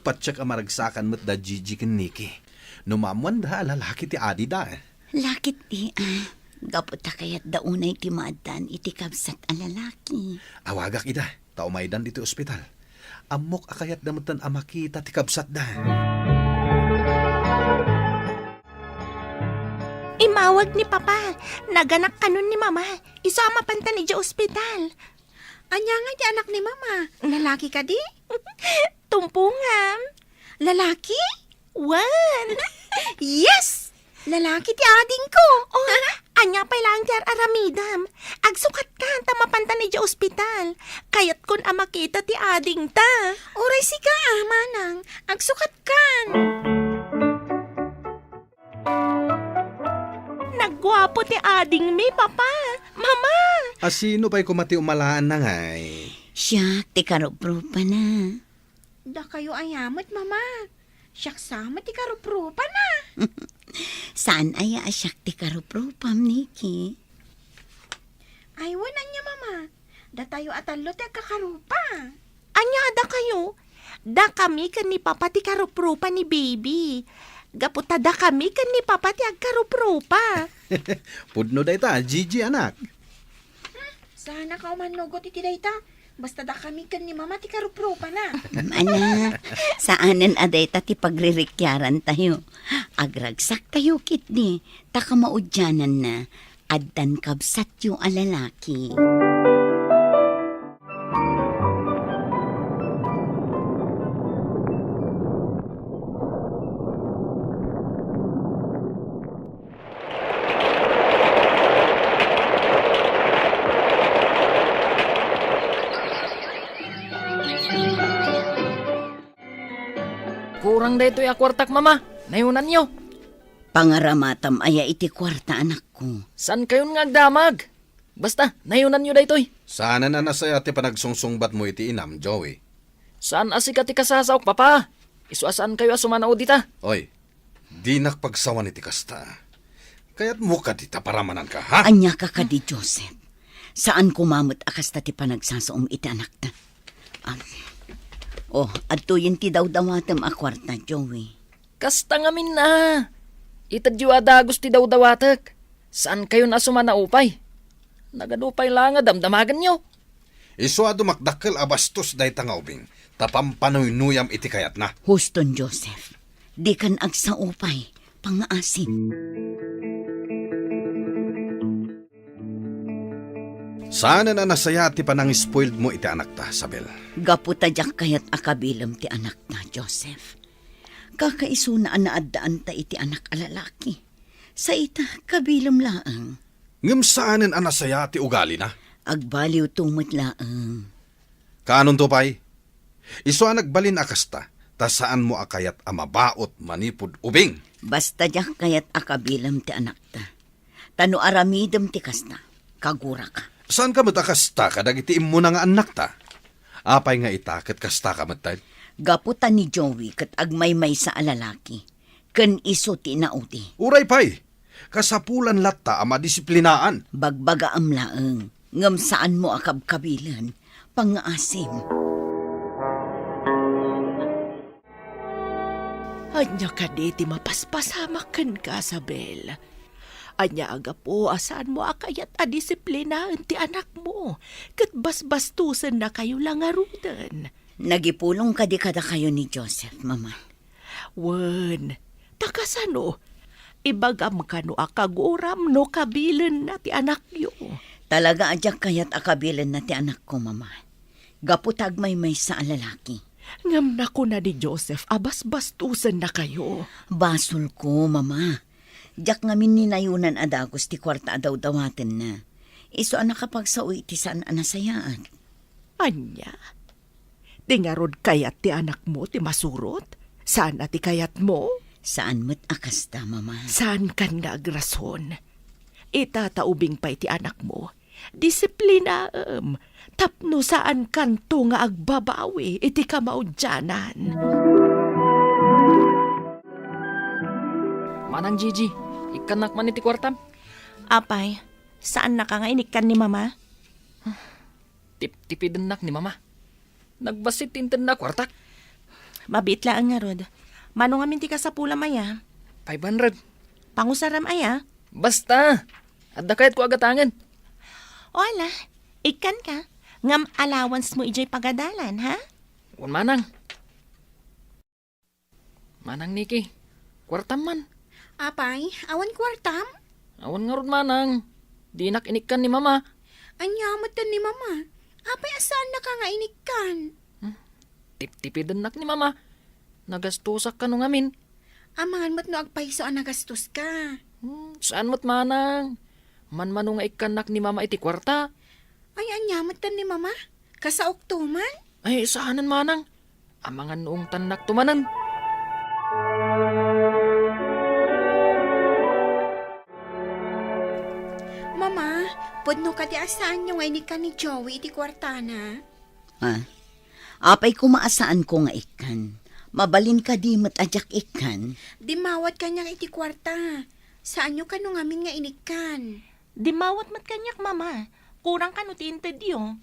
Patiek a maragsakan met da Gigi ken Nikki. No maammoanda a lalaki ti adida. Lakit ti, ah, gapu ta kayatda unay ti maaddaan iti kabsat a lalaki. Awagak ida. Ta umaydan iti ospital. Ammok a kayatda metten a makita ti kabsatda. Immawag ni Papa. Naganak kanon ni Mama. Isu a mapantan idiay ospital. Ania nga iti anak ni Mama? Lalaki kadi? Tumpongam. Lalaki? Wen. Yes! Lalaki ti adingko. Oh, ania pay laeng ti ar-aramidem? Agsukatkan ta mapantan idiay ospital. Kayatkon a makita ti adingta. Uray sika, ah, manang. Agsukatkan. Nagguapo ti adingmi, Papa. Mama! A sino pay koma ti umalaanna ngay? Siak ti karuprupana. Dakayo aya met, Mama. Siak sa met ti karuprupana. Saan aya a siak ti karuprupam, Nikki? Ay, wen, ania, Mama? Datayo a tallo ti agkakarupa. Ania a dakayo? Dakami ken ni Papa ti karupropa ni Baby. Gapu ta dakami ken ni Papa ti agkarupropa. Pudno dayta, Gigi, anak. Hmm, saan a ka umannugot iti dayta. Basta dakami ken ni Mama ti karupropa na. Anak, saanen a dayta ti pagririkiaran tayo. Agragsak tayo ketdi, ta kamaudiananna, addan kabsatyo a lalaki. Kurang daytoy a kuartak, Mama. Nayonanyo. Pangaramatam aya iti kuarta, anakko? Saankayon nga agdamag? Basta, nayonanyo daytoy. Saanen a nasayaat ti panagsungsungbatmo iti inam, Joey. Saan a sika ti kasasaok, Papa. Isu a saankayo a sumanaw dita. Oy, dinak pagsawan iti kasta. Kayatmo kadi ta paramananka, ha? Ania ka kadi, Joseph? Saan koma met a kasta ti panagsasaom iti anakta. Am, oh, adtoyen ti dawdawatem a kuarta, Joey. Kasta ngamin a. Itedyo a dagus ti dawdawatek. Saankayon a sumanaw pay. Nagadu pay la nga damdamagenyo. Isu a dumakdakkel a bastos dayta nga ubing, ta pampanoynuyam iti kayatna. Huston, Joseph. Dikan agsao pay, pangngaasim. Saanen a nasayaat ti panangispoiled mo iti anakta, Sabel. Gapu ta diak kayat a kabilem ti anakta, Joseph. Kakaisuna a naaddaanta iti anak a lalaki. Sa ita, kabilem laeng. Ngem saanen a nasayaat ti ugalina. Agbaliwto met laeng. Kaanonto pay? Isu a nagbalin a kasta, ta saanmo a kayat a mabaut manipud ubing. Basta diak kayat a kabilem ti anakta. Ta no aramidem ti kasta, kaguraka. Saanka met a kasta kadagiti immuna nga annakta? Apay nga ita ket kastaka metten? Gapu ta ni Joey ket agmaymaysa a lalaki, ken isu ti inaudi. Uray pay, kasapulan latta a madisiplinaan. Bagbagaam laeng, ngem saanmo a kabkabilen, pangngaasim. Ania kadi ti mapaspasamak kenka, Sabel? Ania a gapu a saanmo a kayat a disiplinaen ti anakmo, ket basbastosennakayo la ngaruden? Nagipulong kadi kadakayo ni Joseph, Mama. Wen, ta kasano? Ibagam kano a kaguram no kabilenna ti anakyo? Talaga a diak kayat a kabilenna ti anakko, Mama. Gapu ta agmaymaysa a lalaki. Ngem nakuna ni Joseph a basbastosennakayo. Basolko, Mama. Diak ngamin ni nayonan a dagus ti kuarta a dawdawatenna. Isu a nakapagsao iti saan a nasayaat. Ania? Ti ngarud kayat ti anakmo ti masurot? Saan a ti kayatmo? Saan met a kasta, Mama. Saankan nga agrason. Ita ta ubing pay ti anakmo, disiplinaem tapno saankanto nga agbabawi iti kamaudianan. Manang Gigi, ikkannak man iti kuartam. Apay, saannaka nga inikkan ni Mama? Tiptipidennak ni Mama. Nagbassit ti intedna a kuartak. Mabiit laeng ngarud. Mano ngamin ti kasapulam aya? Five hundred. Pangusaram aya? Basta! Adda kayatko a gatangen. O ala, ikkanka. Ngem allowance mo idiay pagadalan, ha? Wen manang. Manang Niki, kuartam man. Apay, awan kuartam? Awan ngarud manang. Dinak inikkan ni Mama. Ania metten ni Mama? Apay a saannaka nga inikkan? Hmm, tiptipidennak ni Mama. Nagastosak kano ngamin. Amangan met no agpayso a nagastoska. Hmm, saan met, Manang. Manmano nga ikkannak ni Mama iti kuarta. Ay, ania met ni Mama? Kasaokto man? Ay, saanen, Manang. Amangan no ungtannakto manen. Mama, pudno kadi a saanyo nga inikkan ni Joey iti kuartana? Ah, apay koma a saanko nga ikkan? Mabalin kadi met a diak ikkan? Dimmawat kaniak iti kuarta. Saanyo kano ngamin nga inikkan? Dimmawat met kaniak, Mama. Kurang kano ti intedyo?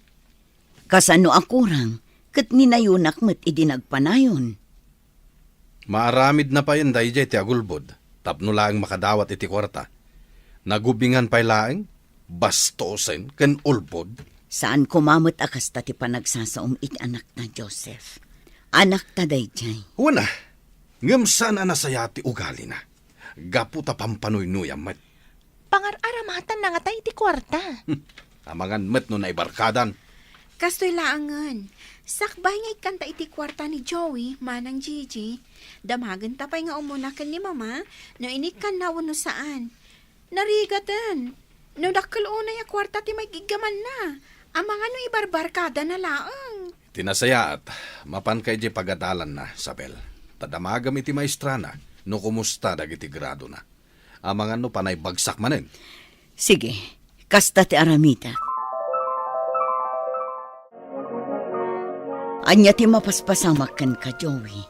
Kasano a kurang? Ket ninayonak met idi nagpanayon. Maaramidna payen daydiay ti agulbod tapno laeng makadawat iti kuarta. Nagubingan pay laeng, bastosen, ken ulbod. Saan koma met a kasta ti panagsasaom iti anakta, Joseph. Anakta daydiay. Wen a, ngem saan a nasayaat ti ugalina. Gapu ta pampanoynuyam met. Pangar-aramatanna ngata iti kuarta. Amangan met no naibarkadan. Kastoy laengen. Sakbay nga ikkanta iti kuarta ni Joey, Manang Gigi. Damagenta pay nga umuna ken ni Mama no inikkanna wenno saan. Narigaten. No dakkel unay a kuarta ti maigiggamanna, amangan no ibarbarkadana laeng. Ti nasayaat, mapanka idiay pagadalanna, Sabel. Ta damagem iti maestrana no kumusta dagiti gradona. Amangan no panay bagsak manen. Sige, kasta ti aramidek. Ania ti mapaspasamak kenka, Joey?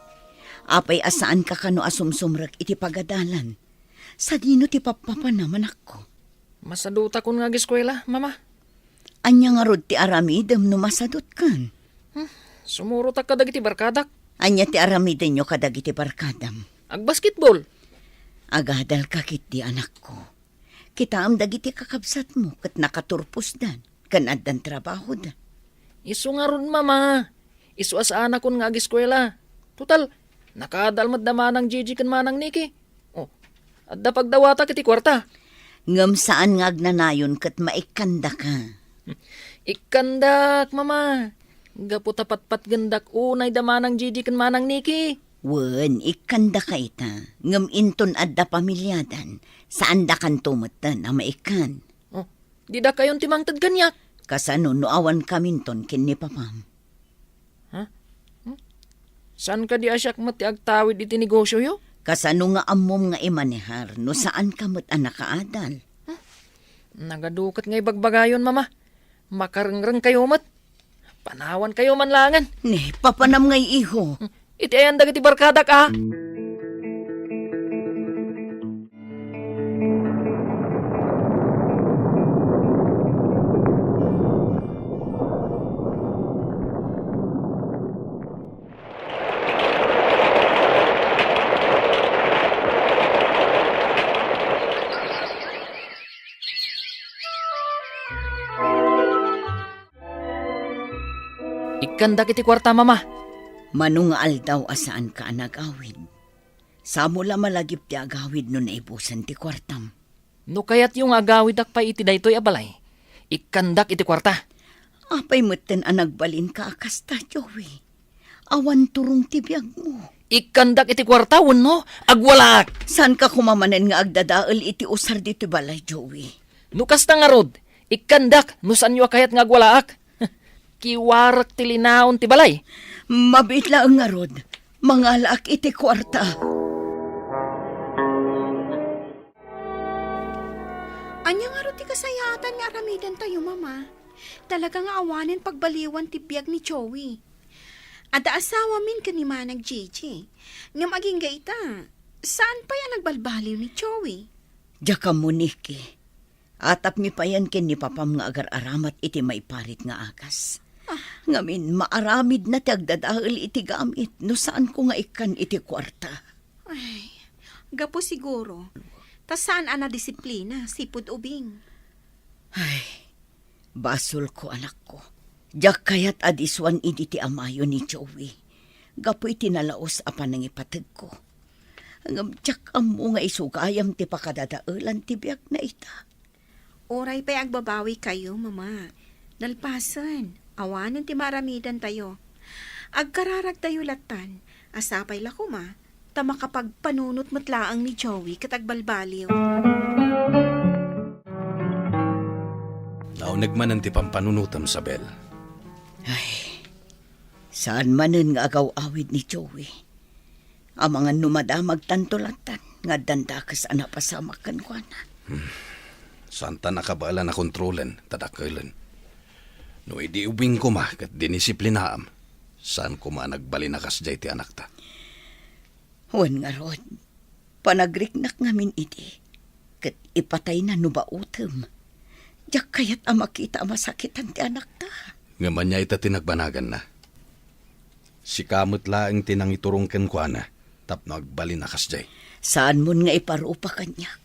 Apay a saanka kano a sumsumrek iti pagadalan? Sadino ti pappapanam, anakko? Masadutakon nga ageskuela, Mama. Ania ngarud ti aramidem no masadutkan? Hmm, sumurotak kadagiti barkadak. Ania ti aramidenyo kadagiti barkadam? Agbasketball. Agadalka ketdi, anakko. Kitaem dagiti kakabsatmo ket nakaturposdan ken addan trabahoda. Isu ngarud, Mama. Isu a saanakon nga ageskuela. Total, nakaadal met da Manang Gigi ken Manang Niki. Oh, adda pagdawatak iti kuarta. Ngem saan nga agnanayon ket maikkandaka. Ikkandak, Mama. Gapu ta patpatgendak unay da Manang Gigi ken Manang Niki. Wen, ikkandaka ita. Ngem inton adda pamiliadan, saandakanto metten a maikkan. Oh, didakayon ti mangted kaniak. Kasano no awankaminton ken ni papam? Ha? Hmm? Saan kadi a siak met ti agtawid iti negosioyo? Kasano nga ammom nga imanehar no saanka met a nakaadal? Hmm? Nagaduket nga ibagbagayon, Mama. Makarengrengkayo met. Panawankayo man laengen. Ne, papanam ngay, iho. Hmm. Iti ayan dagiti barkadak, a? Ikkandak iti kuarta, Mama. Mano nga aldaw a saanka a nagawid? Samo la malagip ti agawid no naibusen ti kuartam. No kayatyo nga agawidak pay iti daytoy a balay, ikkandak iti kuarta. Apay metten a nagbalinka a kasta, Joey? Awan turong ti biagmo. Ikkandak iti kuarta wenno agwalaak. Saanka koma manen nga agdadael iti usar ditoy balay, Joey? No kasta ngarud, ikkandak no saanyo a kayat nga agwalaak. Kiwarek ti linaon ti balay. Mabiit laeng ngarud, mangalaak iti kuarta. Ania ngarud ti kasayaatan nga aramidentayo, Mama? Talaga nga awanen pagbaliwan ti biag ni Joey. Adda asawamin ken ni Manang Gigi. Ngem agingga ita, saan pay a nagbalbaliw ni Joey? Diak ammo, Niki. Atapmi payen ken ni papam nga agar-aramat iti maiparit nga agas. Ah. Ngamin, maaramidna ti agdadael iti gamit no saanko nga ikkan iti kuarta. Ay, gapu siguro ta saan a nadisiplina sipud ubing. Ay, basolko, anakko. Diak kayat a disuan idi ti amayo ni Joey gapu iti nalaus a panangipategko. Ngem diak ammo nga isu gayam ti pakadadaelan ti biagna ita. Uray pay agbabawikayo, Mama. Nalpasen, Awanen ti maaramidantayo. Agkararagtayo lattan, a sapay la koma, ta makapagpanunot met laeng ni Joey ket agbalbaliw. Nauneg manen ti pampanunotem, Sabel. Ay, saan manen nga agaw-awid ni Joey. Amangan no madamagtanto lattan nga addan dakes a napasamak kenkuana. Saanta a kabaelan a kontrolen, ta dakelen. No idi ubing koma ket dinisiplinaam, saan koma a nagbalin a kasdiay ti anakta. Wen ngarud, panagriknak ngamin idi, ket ipatayna no baotem. Diak kayat a makita a masakitan ti anakta. Ngem ania ita ti nagbanaganna? Sika met laeng ti nangiturong kenkuana tapno agbalin a kasdiay. Saanmon nga iparupa kaniak,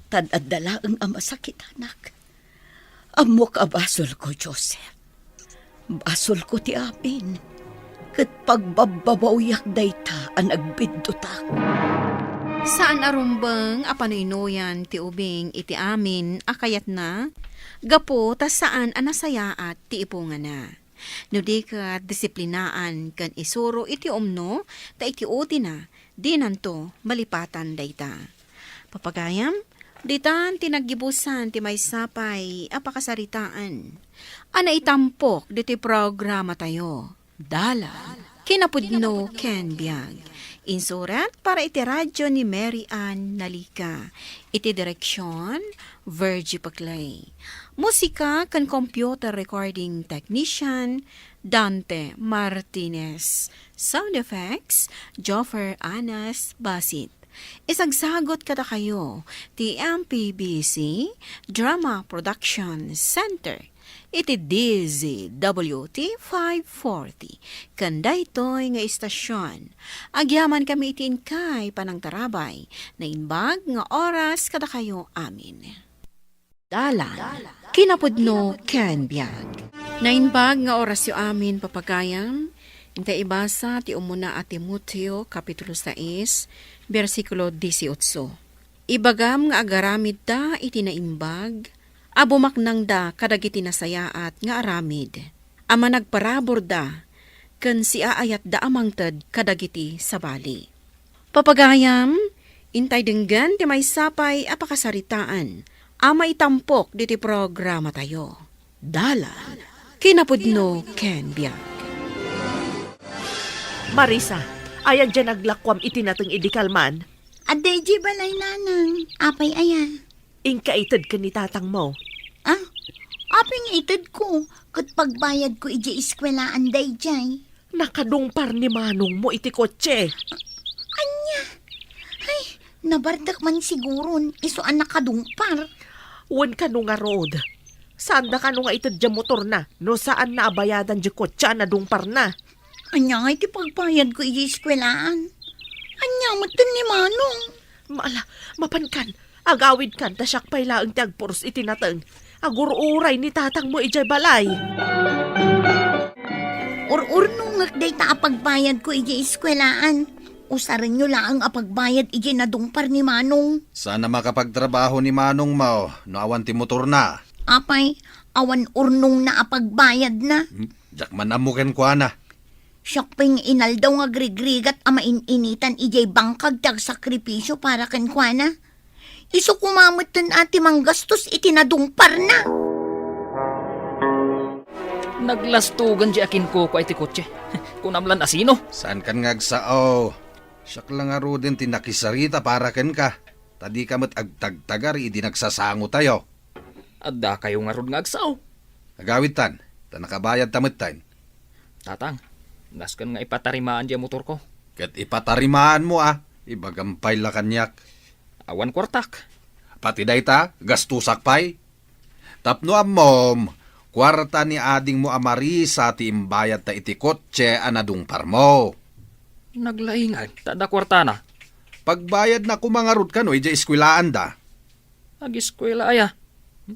ta ad-adda laeng a masakitanak. Ammok a basolko, Joseph. Basolko ti amin, ket pagbabbabawiak dayta a nagbiddutak. Saan a rumbeng a panuynoyan ti ubing iti amin a kayatna, gapu ta saan a nasayaat ti ipungana. No di ket disiplinaan ken isuro iti umno, ta iti utina, dinanto malipatan dayta. Papagayam, ditan ti naggibusan ti maysa pay a pakasaritaan a naitampok ditoy programatayo. Dalan, kinapudno ken biag. Insurat para iti radyo ni Mary Ann Nalica. Iti direksyon, Virgie Paclay. Musika ken computer recording technician, Dante Martinez. Sound effects, Joffer Anas Basit. Isagsagot kadakayo ti M P B C Drama Production Center iti D Z W T five forty. Ken daytoy nga istasyon, agyamankami iti inkay panangtarabay, naimbag nga oras kadakayo amin. Dalan, kinapudno ken biag. Naimbag nga orasyo amin, papagayam. Inta ibasa ti umuna a Timoteo, Kapitulo sais, bersikulo dieciocho. Ibagam nga agaramidda iti naimbag a bumaknangda kadagiti nasayaat nga aramid a managparaburda ken siaayatda a mangted kadagiti sabali. Papagayam, intay denggen ti maysa pay a pakasaritaan a maitampok ditoy programatayo. Dalan, kinapudno ken biag. Marisa, aya diay naglakuam iti nateng idi kalman? Adda idiay balay, nanang. Apay aya? Inka ited ken ni tatangmo. Ah, apay nga itedko? Ket pagbayadko idiay eskuelaan daydiay. Nakadungpar ni manongmo iti kotse. Ania? Ay, nabardak man siguron, isu a nakadungpar. Wen kano ngarud, saanda kano nga ited diay motorna no saanna a bayadan diay kotse a nadungparna? Ania ngay ti pagbayadko idiay eskuelaan? Ania metten ni manong? Maala, mapankan. Agawidkan ta siak pay laeng ti agpuros iti nateng. Agur-uray ni tatangmo idiay balay. Ur-urnongek dayta a pagbayadko idiay eskuelaan. Usarenyo laeng a pagbayad idiay nadungpar ni manong. Saan a makapagtrabaho ni manongmo no awan ti motorna? Apay, awan urnongna a pagbayadna? Hmm, diak man ammo kenkuana. Siak pay nga inaldaw nga agrigrigat a main-initan idiay bangkag ti agsakripisio para kenkuana. Isu koma metten a ti manggastos iti nadungparna. Naglastogan diay akinkukua iti kotse. Kunam lan a sino? Saankan nga agsao. Siak la ngaruden ti nakisarita para kenka, ta dika met agtagtagar idi nagsasangotayo. Addakayo ngarud nga agsao. Agawidtan, ta nakabayadta metten. Tatang, nasken nga ipatarimaan diay motorko. Ket ipatarimaanmo a, ibagam pay la kaniak. Awan kuartak. Pati dayta, gastosak pay. Tapno ammom, kuarta ni adingmo a Marisa ti imbayadta iti kotse a nadungparmo. Naglaingag, ta adda kuartana. Pagbayadna koma ngarud kano idiay eskuelaanda. Ageskuela aya?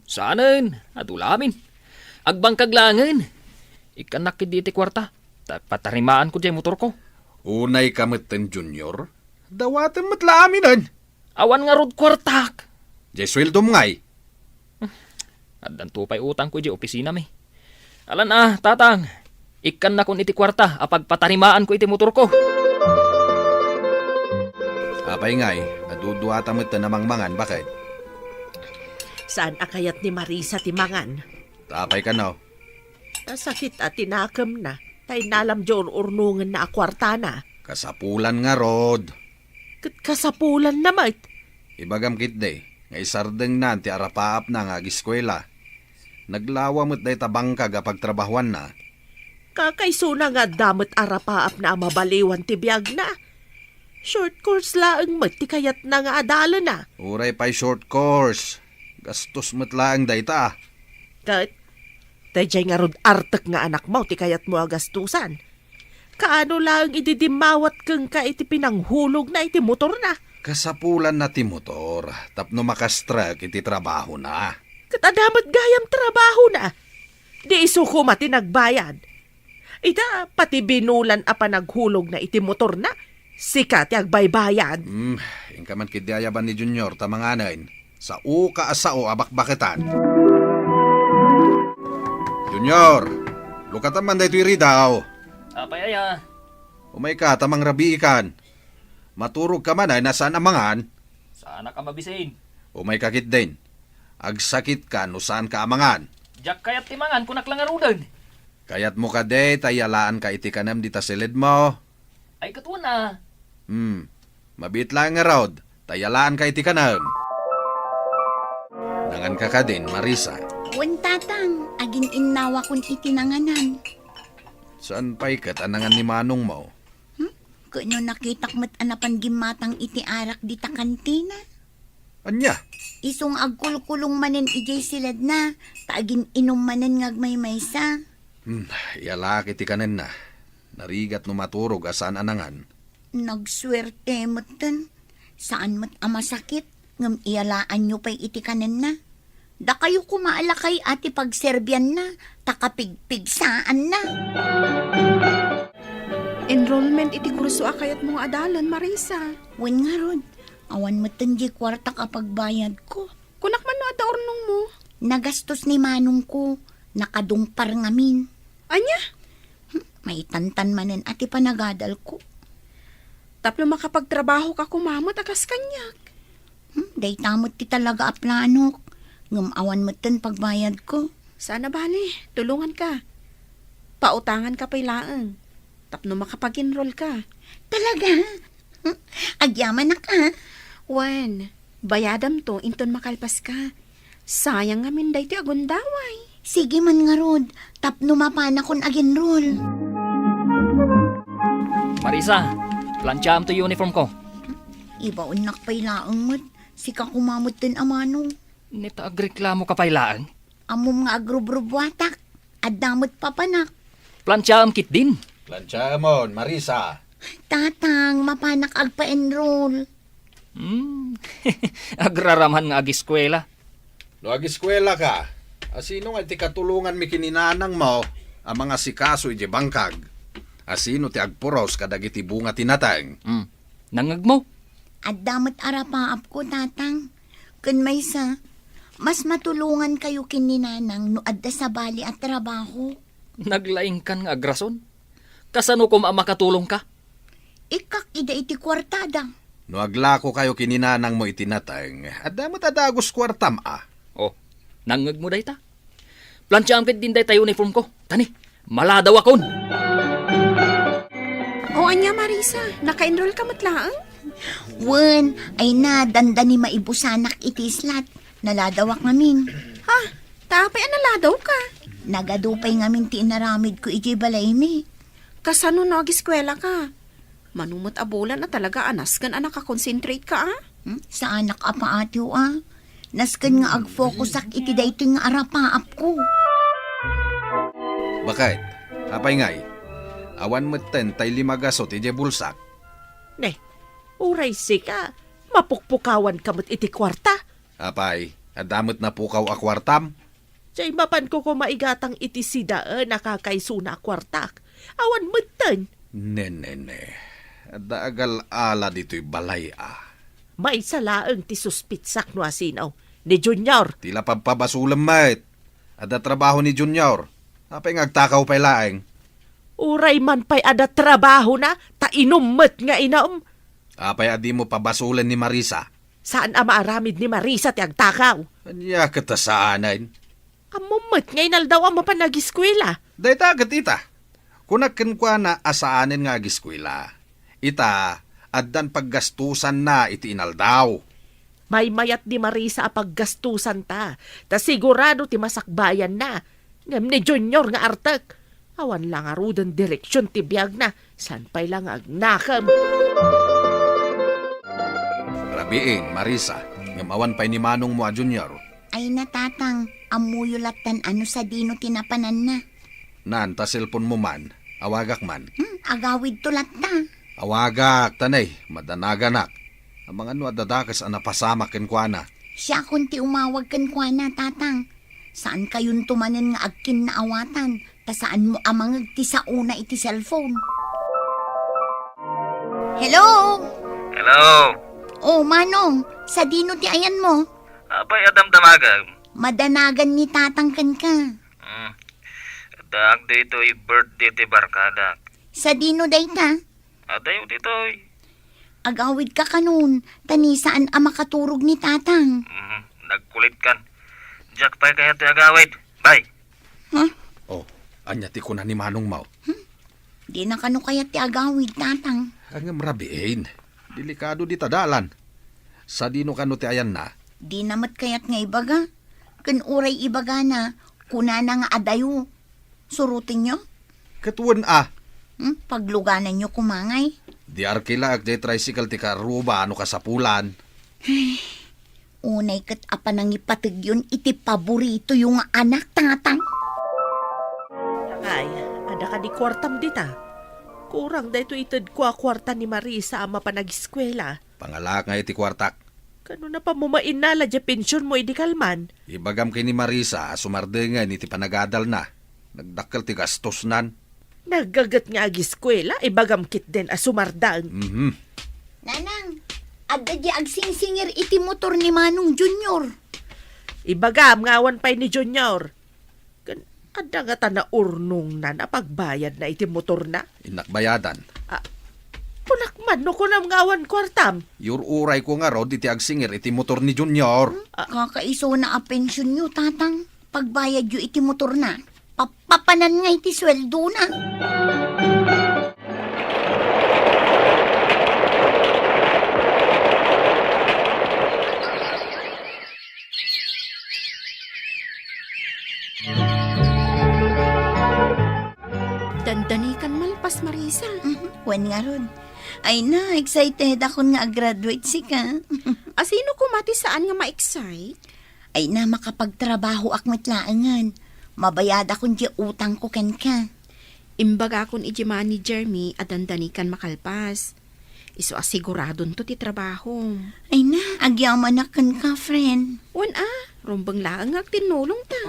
Saanen, adu la amin. Agbangkag laengen. Ikkannak ketdi iti kuarta, ta patarimaanko diay motorko. Unayka metten, Junior. Dawatem met la aminen. Awan ngarud kuartak. Diay sueldom ngay. Addanto pay utangko idiay opisinami. Alan a, Tatang. Ikkannakon iti kuarta a pagpatarimaanko iti motorko. Apay ngay, a duduata met ti namangmangan, baket? Saan a kayat ni Marisa ti mangan. Ta apay kano? Nasakit a ti nakemna, ta innalam diay ur-urnongenna a kuartana. Kasapulan ngarud. Ket kasapulanna met. Ibagam ketdi, nga isardengnan ti arapaapna nga agiskuela. Naglawa met dayta bangkag a pagtrabahoanna. Kakaisuna nga adda met arapaapna a mabaliwan ti biagna. Short course laeng met ti kayatna nga adalena. Uray pay short course. Gastos met laeng dayta. Ket, daydiay ngarud artek nga anakmo ti kayatmo a gastusan. Kaano laeng idi dimmawat kenka iti pinanghulogna iti motorna? Kasapulanna ti motor tapno makastrek iti trabahona. Ket adda met gayam trabahona. Di isu koma ti nagbayad. Ita, pati binulan a panaghulogna iti motorna, sika ti agbaybayad. Hmm, inka man ketdi ayaban ni Junior ta manganen. Saoka a sao a bakbaketan. Junior, lukatan man daytoy ridaw. Apay aya? Umayka ta mangrabiikan. Maturogka man ay no saan a mangan. Saanak a mabisin. Umayka ketdin. Agsakitka no saanka a mangan. Diak kayat ti mangan, kunak la ngaruden. Kayatmo kadi ta iyalaanka iti kanem dita siledmo? Ay, ket wen a. Hmm. Mabiit laeng ngarud, ta iyalaanka iti kanem. Nanganka kadin, Marisa? Wen, Tatang, agin-innawakon iti nanganan. Saan pay ket a nangan ni manongmo? Hmm? Ket no nakitak met a napan gimmatang iti arak dita kantina. Ania? Isu nga agkulkulong manen idiay siledna, ta agin-inum manen nga agmaymaysa. Hmm, iyalaak iti kanenna. Narigat no maturog a saan a nangan. Nagsuerte metten. Saan met a masakit, ngem iyalaanyo pay iti kanenna. Dakayo koma a lakay a ti pagserbianna, ta kapigpigsaanna. Enrollment iti kurso a kayatmo nga adalen, Marisa. Wen ngarud, awan metten diay kuartak a pagbayadko. Kunak man no adda urnongmo. Nagastos ni manongko, nakadungpar ngamin. Ania? Hmm, maitantan manen a ti panagadalko. Tapno makapagtrabahoka koma met a kas kaniak. Hmm, dayta met ti talaga a planok. Ngem awan metten pagbayadko. Saan a bale, tulonganka. Pautanganka pay laeng. Tapno makapag-enrollka. Talaga? Hmm, agyamanak a. Wen, bayadamto inton makalpaska. Sayang ngamin daytoy a gundaway. Sige man ngarud, tapno mapanakon agenrol. Marisa, plantiaam toy uniform ko. Ibaonnak pay laeng met, sika koma metten a manong. Neta, agreklamoka pay laeng? Ammom nga agrubrubuatak, adda met papanak. Plantiaam ketdin. Plantiaamon, Marisa. Tatang, mapanak agpa-enroll. Hmm, agraraman nga agiskuela. No agiskuelaka, asino nga ti katulonganmi ken ni nanangmo a mangasikaso idiay bangkag? Asino ti agpuros kadagiti bunga ti nateng? Hmm, nangngegmo? Adda met arapaapko, Tatang. Ken maysa, mas matulongankayo ken ni nanang no adda sabali a trabaho. Naglaingkan nga agrason. Kasano koma a makatulongka? Ikkak ida iti kuartada. No aglakokayo ken ni nanangmo iti nateng, adda met a dagus kuartam a. Oh, nangngegmo dayta? Plantiaam ketdin dayta uniform ko. Tani, maladawakon. O ania, Marisa, naka-enroll ka met laeng? Wen, ay na, dandani maibusanak iti islat. Naladawak ngamin. Ha? Ta apay a naladawka? Nagadu pay ngamin ti inaramidko idiay balaymi. Kasano no agiskuelaka? Mano met a bulan a talaga a nasken a nakakonsentrate ka, a? Hmm? Saanak a paatiw, a? Nasken nga agfokusak iti daytoy nga arapaapko. Baket, apay ngay? Awan metten tay lima gasut idiay bulsak. Ne, uray sika, mapukpukawanka met iti kuarta. Apay, adda met napukaw a kuartam? Jay mapanko koma igatang iti sidaen a kakaisuna a kuartak. Awan metten. Ne, ne, ne. Adda agal-ala ditoy balay a. Maysa laeng ti suspitsak no asino. Ni Junior. Ti la pabpabasolem met. Adda trabaho ni Junior. Apay nga agtakaw pay laeng? Uray man pay adda trabahona, ta inum met nga inum. Apay a dimo pabasolen ni Marisa? Saan a maaramid ni Marisa ti agtakaw. Ania ket a saanen? Ammom met nga inaldaw a mapan agiskuela. Dayta ket ita. Kunak kenkuana a saanen nga agiskuela. Ita, addan paggastusanna iti inaldaw. Maymayat ni Marisa a paggastusanta, ta sigurado ti masakbayanna. Ngem ni Junior nga artek, awan la ngaruden direksion ti biagna, saan pay la nga agnakem. Rabiin, Marisa, ngem awan pay ni manongmo a Junior. Ay na, Tatang, ammoyo lattan a no sadino ti napananna. Nan, ta cellphone mo man, awagak man. Hmm, agawidto latta. Awagak, tanay, madanaganak. Amangan no adda dakes a napasamak kenkuana. Siakon ti umawag kenkuana, Tatang. Saankayonto manen nga agkinnaawatan, ta saanmo a mangeg ti saona iti cellphone. Hello? Hello? Oh, Manong, sadino ti ayanmo? Apay a damdamagem? Madanagan ni Tatang kenka. Hmm. Addaak ditoy birthday ti barkadak. Sadino dayta? Adayo ditoy. Agawidka kanon, ta ni saan a makaturog ni Tatang. Mhm, nagkulitkan. Diak pay kayat ti agawid. Bye. Ha? Oh, ania ti kuna ni manongmo? Hmm? Dina kano kayat ti agawid, Tatang. Ngem rabiin, delikado dita dalan. Sadino kano ti ayanna? Dina met kayat nga ibaga. Ken uray ibagana, kunana nga adayo. Surotenyo? Ket wen a. Hmm, paglugananyo koma ngay. Di arkilaak jay tricycle ti karuba no kasapulan. Unay ket a panangipategyon iti paboritoyo nga anak, Tatang. Ay, adda kadi kuartam dita? Kurang daytoy itedko a kuarta ni Marisa a mapan agiskuela. Pangalaak nga iti kuartak. Kano na pammainala diay pensionmo idi kalman? Ibagam ken ni Marisa a sumardengen iti panagadalna. Nagdakkel ti gastosnan. Naggaget nga agiskuela, ibagam ketdin a sumardeng. Mhm. Nanang, adda diay agsingsingir iti motor ni Manong Junior. Ibagam nga awan pay ni Junior. Ken adda ngata naurnongnan a pagbayadna iti motorna? Innak bayadan. Ah, kunak man no kunam nga awan kuartam. Iyur-urayko ngarud iti agsingir iti motor ni Junior. Hmm? Ah. Kakaisuna a pensionyo, Tatang. Pagbayadyo iti motorna. Papapanan nga iti sueldona. Dandani kan malpas, Marisa. Mhm, wen ngarud. Ay na, excited akon nga ag-graduate sika. Asino koma ti saan nga ma-excite? Ay na, makapagtrabahoak met laengen. Mabayadakon diay utangko kenka. Imbagakon idiay managermi a dandani kan makalpas. Isu a siguradonto ti trabahom. Ay na, agyamanak kenka, friend. Wen a, rumbeng laeng nga agtinnulongta.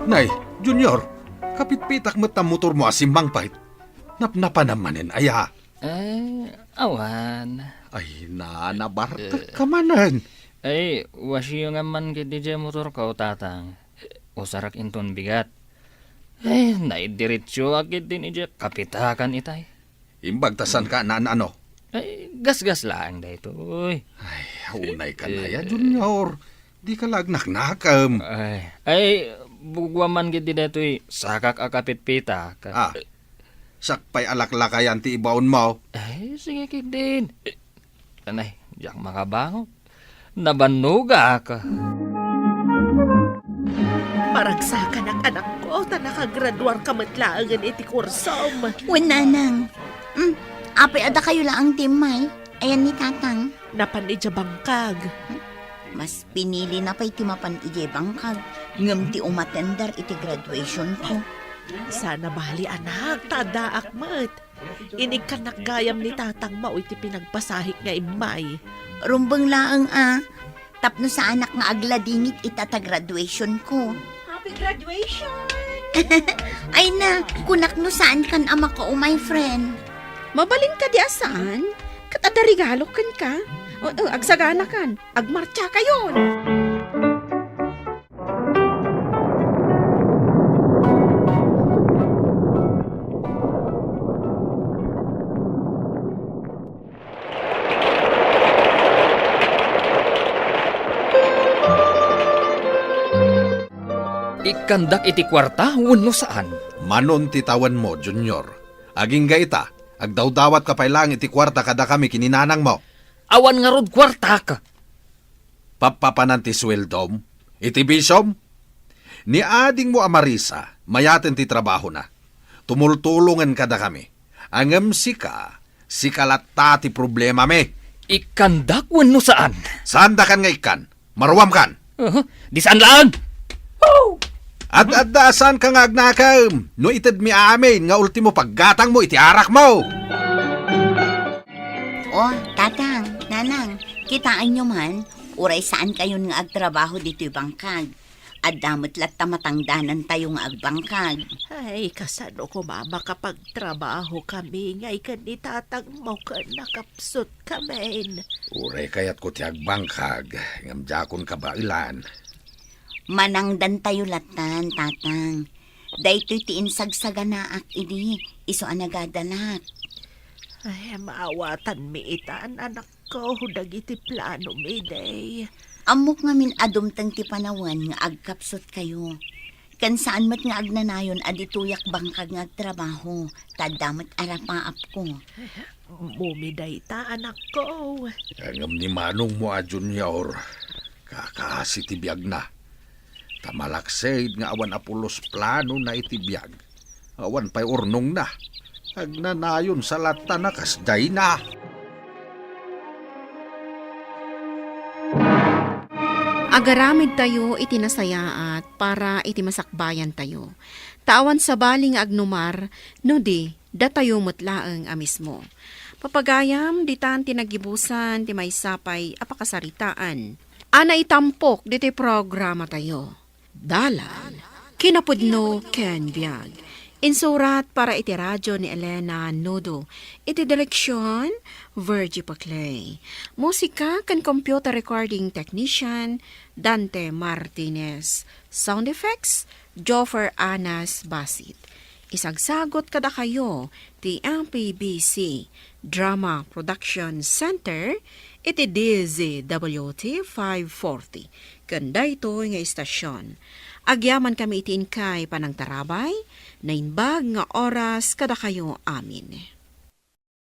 Nay, Junior, kapitpitak met ta motormo a simmangpet. Napnapanam manen aya? Eh, awan. Ay na, nabartek ka manen. Ay, wasyo nga man ketdi diay motorko, Tatang. Usarak inton bigat. Eh, naidiretsoak ketdin idiay kapitakan itay. Imbag ta saanka naan-ano? Ay, gasgas laeng daytoy. Ay, unay ka na ya, Junior. Dika la agnaknakem. Ay, ay, bugua man ketdi daytoy sakak a kapitpitak. Ah, sakpay a laklakayan ti ibaonmo. Ay, sige ketdin. Anay, diak makabangon. Nabannogak. Maragsakanak, anakko, ta nakagraduarka met laengen iti kursom. Wen, Nanang. Hmm, apay a dakayo laeng ti immay? Ayan ni Tatang. Napan idiay bangkag. Mas pinilina pay ti mapan idiay bangkag, ngem ti umatender iti graduationko. Saan a bali, anak, ta addaak met. Inigkannak gayam ni Tatangmo iti pinagpasahik nga immay. Rumbeng laeng a, tapno saanak nga agladingit ita ta graduationko. Happy graduation! Ay na, kunak no saankan a makaumay, friend. Mabalin kadi a saan? Ket adda regalok kenka? O, o, agsaganakan. Agmartsa kayon! Ikkandak iti kuarta wenno saan? Manon ti tawenmo, Junior. Agingga ita, agdawdawatka pay laeng iti kuarta kadakami ken ni nanangmo. Awan ngarud kuartak. Pappapanan ti sueldom? Iti bisom? Ni adingmo a Marisa, mayaten ti trabahona. Tumultulongen kadakami. Ngem sika, sika latta ti problemami. Ikkandak wenno saan? Saandakan nga ikkan. Maruamkan. Aha, di saan laeng? Ad-adda a saanka nga agnakem. No itedmi amin nga ultimo paggatangmo iti arakmo. Oh, tatang, nanang, kitaenyo man, uray saankayon nga agtrabaho ditoy bangkag. Adda met latta matangdanantayo nga agbangkag. Ay, kasano koma makapagtrabaho kami ngay ken ni tatangmo ken nakapsut kamin? Uray kayatko ti agbangkag, ngem diakon kabaelan. Manangdantayo lattan, tatang. Daytoy ti insagsaganaak idi, isu a nagadalak. Ay, maawatanmi itan, anakko, dagiti planomi, day. Ammok ngamin a dumteng ti panawen nga agkapsutkayo. Ken saan met nga agnanayon a ditoyak bangkag nga agtrabaho, ta adda met arapaapko. Mumi dayta, anakko. Ngem ni manongmo a Junior, kakaasi ti biagna. Ta malaksid nga awan a pulos planona iti biag. Awan pay urnongna. Agnanayon sa latta na kasdayna. Agaramidtayo iti nasayaat para iti masakbayantayo. Ta awan sabali nga agnumar no di datayo met laeng a mismo. Papagayam, ditan ti naggibusan ti maysa pay a pakasaritaan a naitampok ditoy programatayo. Dalan, kinapudno ken biag. Insurat para iti radio ni Elena Nudo. Iti direksion, Virgie Paclay. Musika ken computer recording technician, Dante Martinez. Sound effects, Joffer Anas Basit. Isagsagot kadakayo ti M P B C Drama Production Center iti D Z W T five forty. Ken daytoy nga istasyon, agyamankami iti inkay panangtarabay, naimbag nga oras kadakayo amin.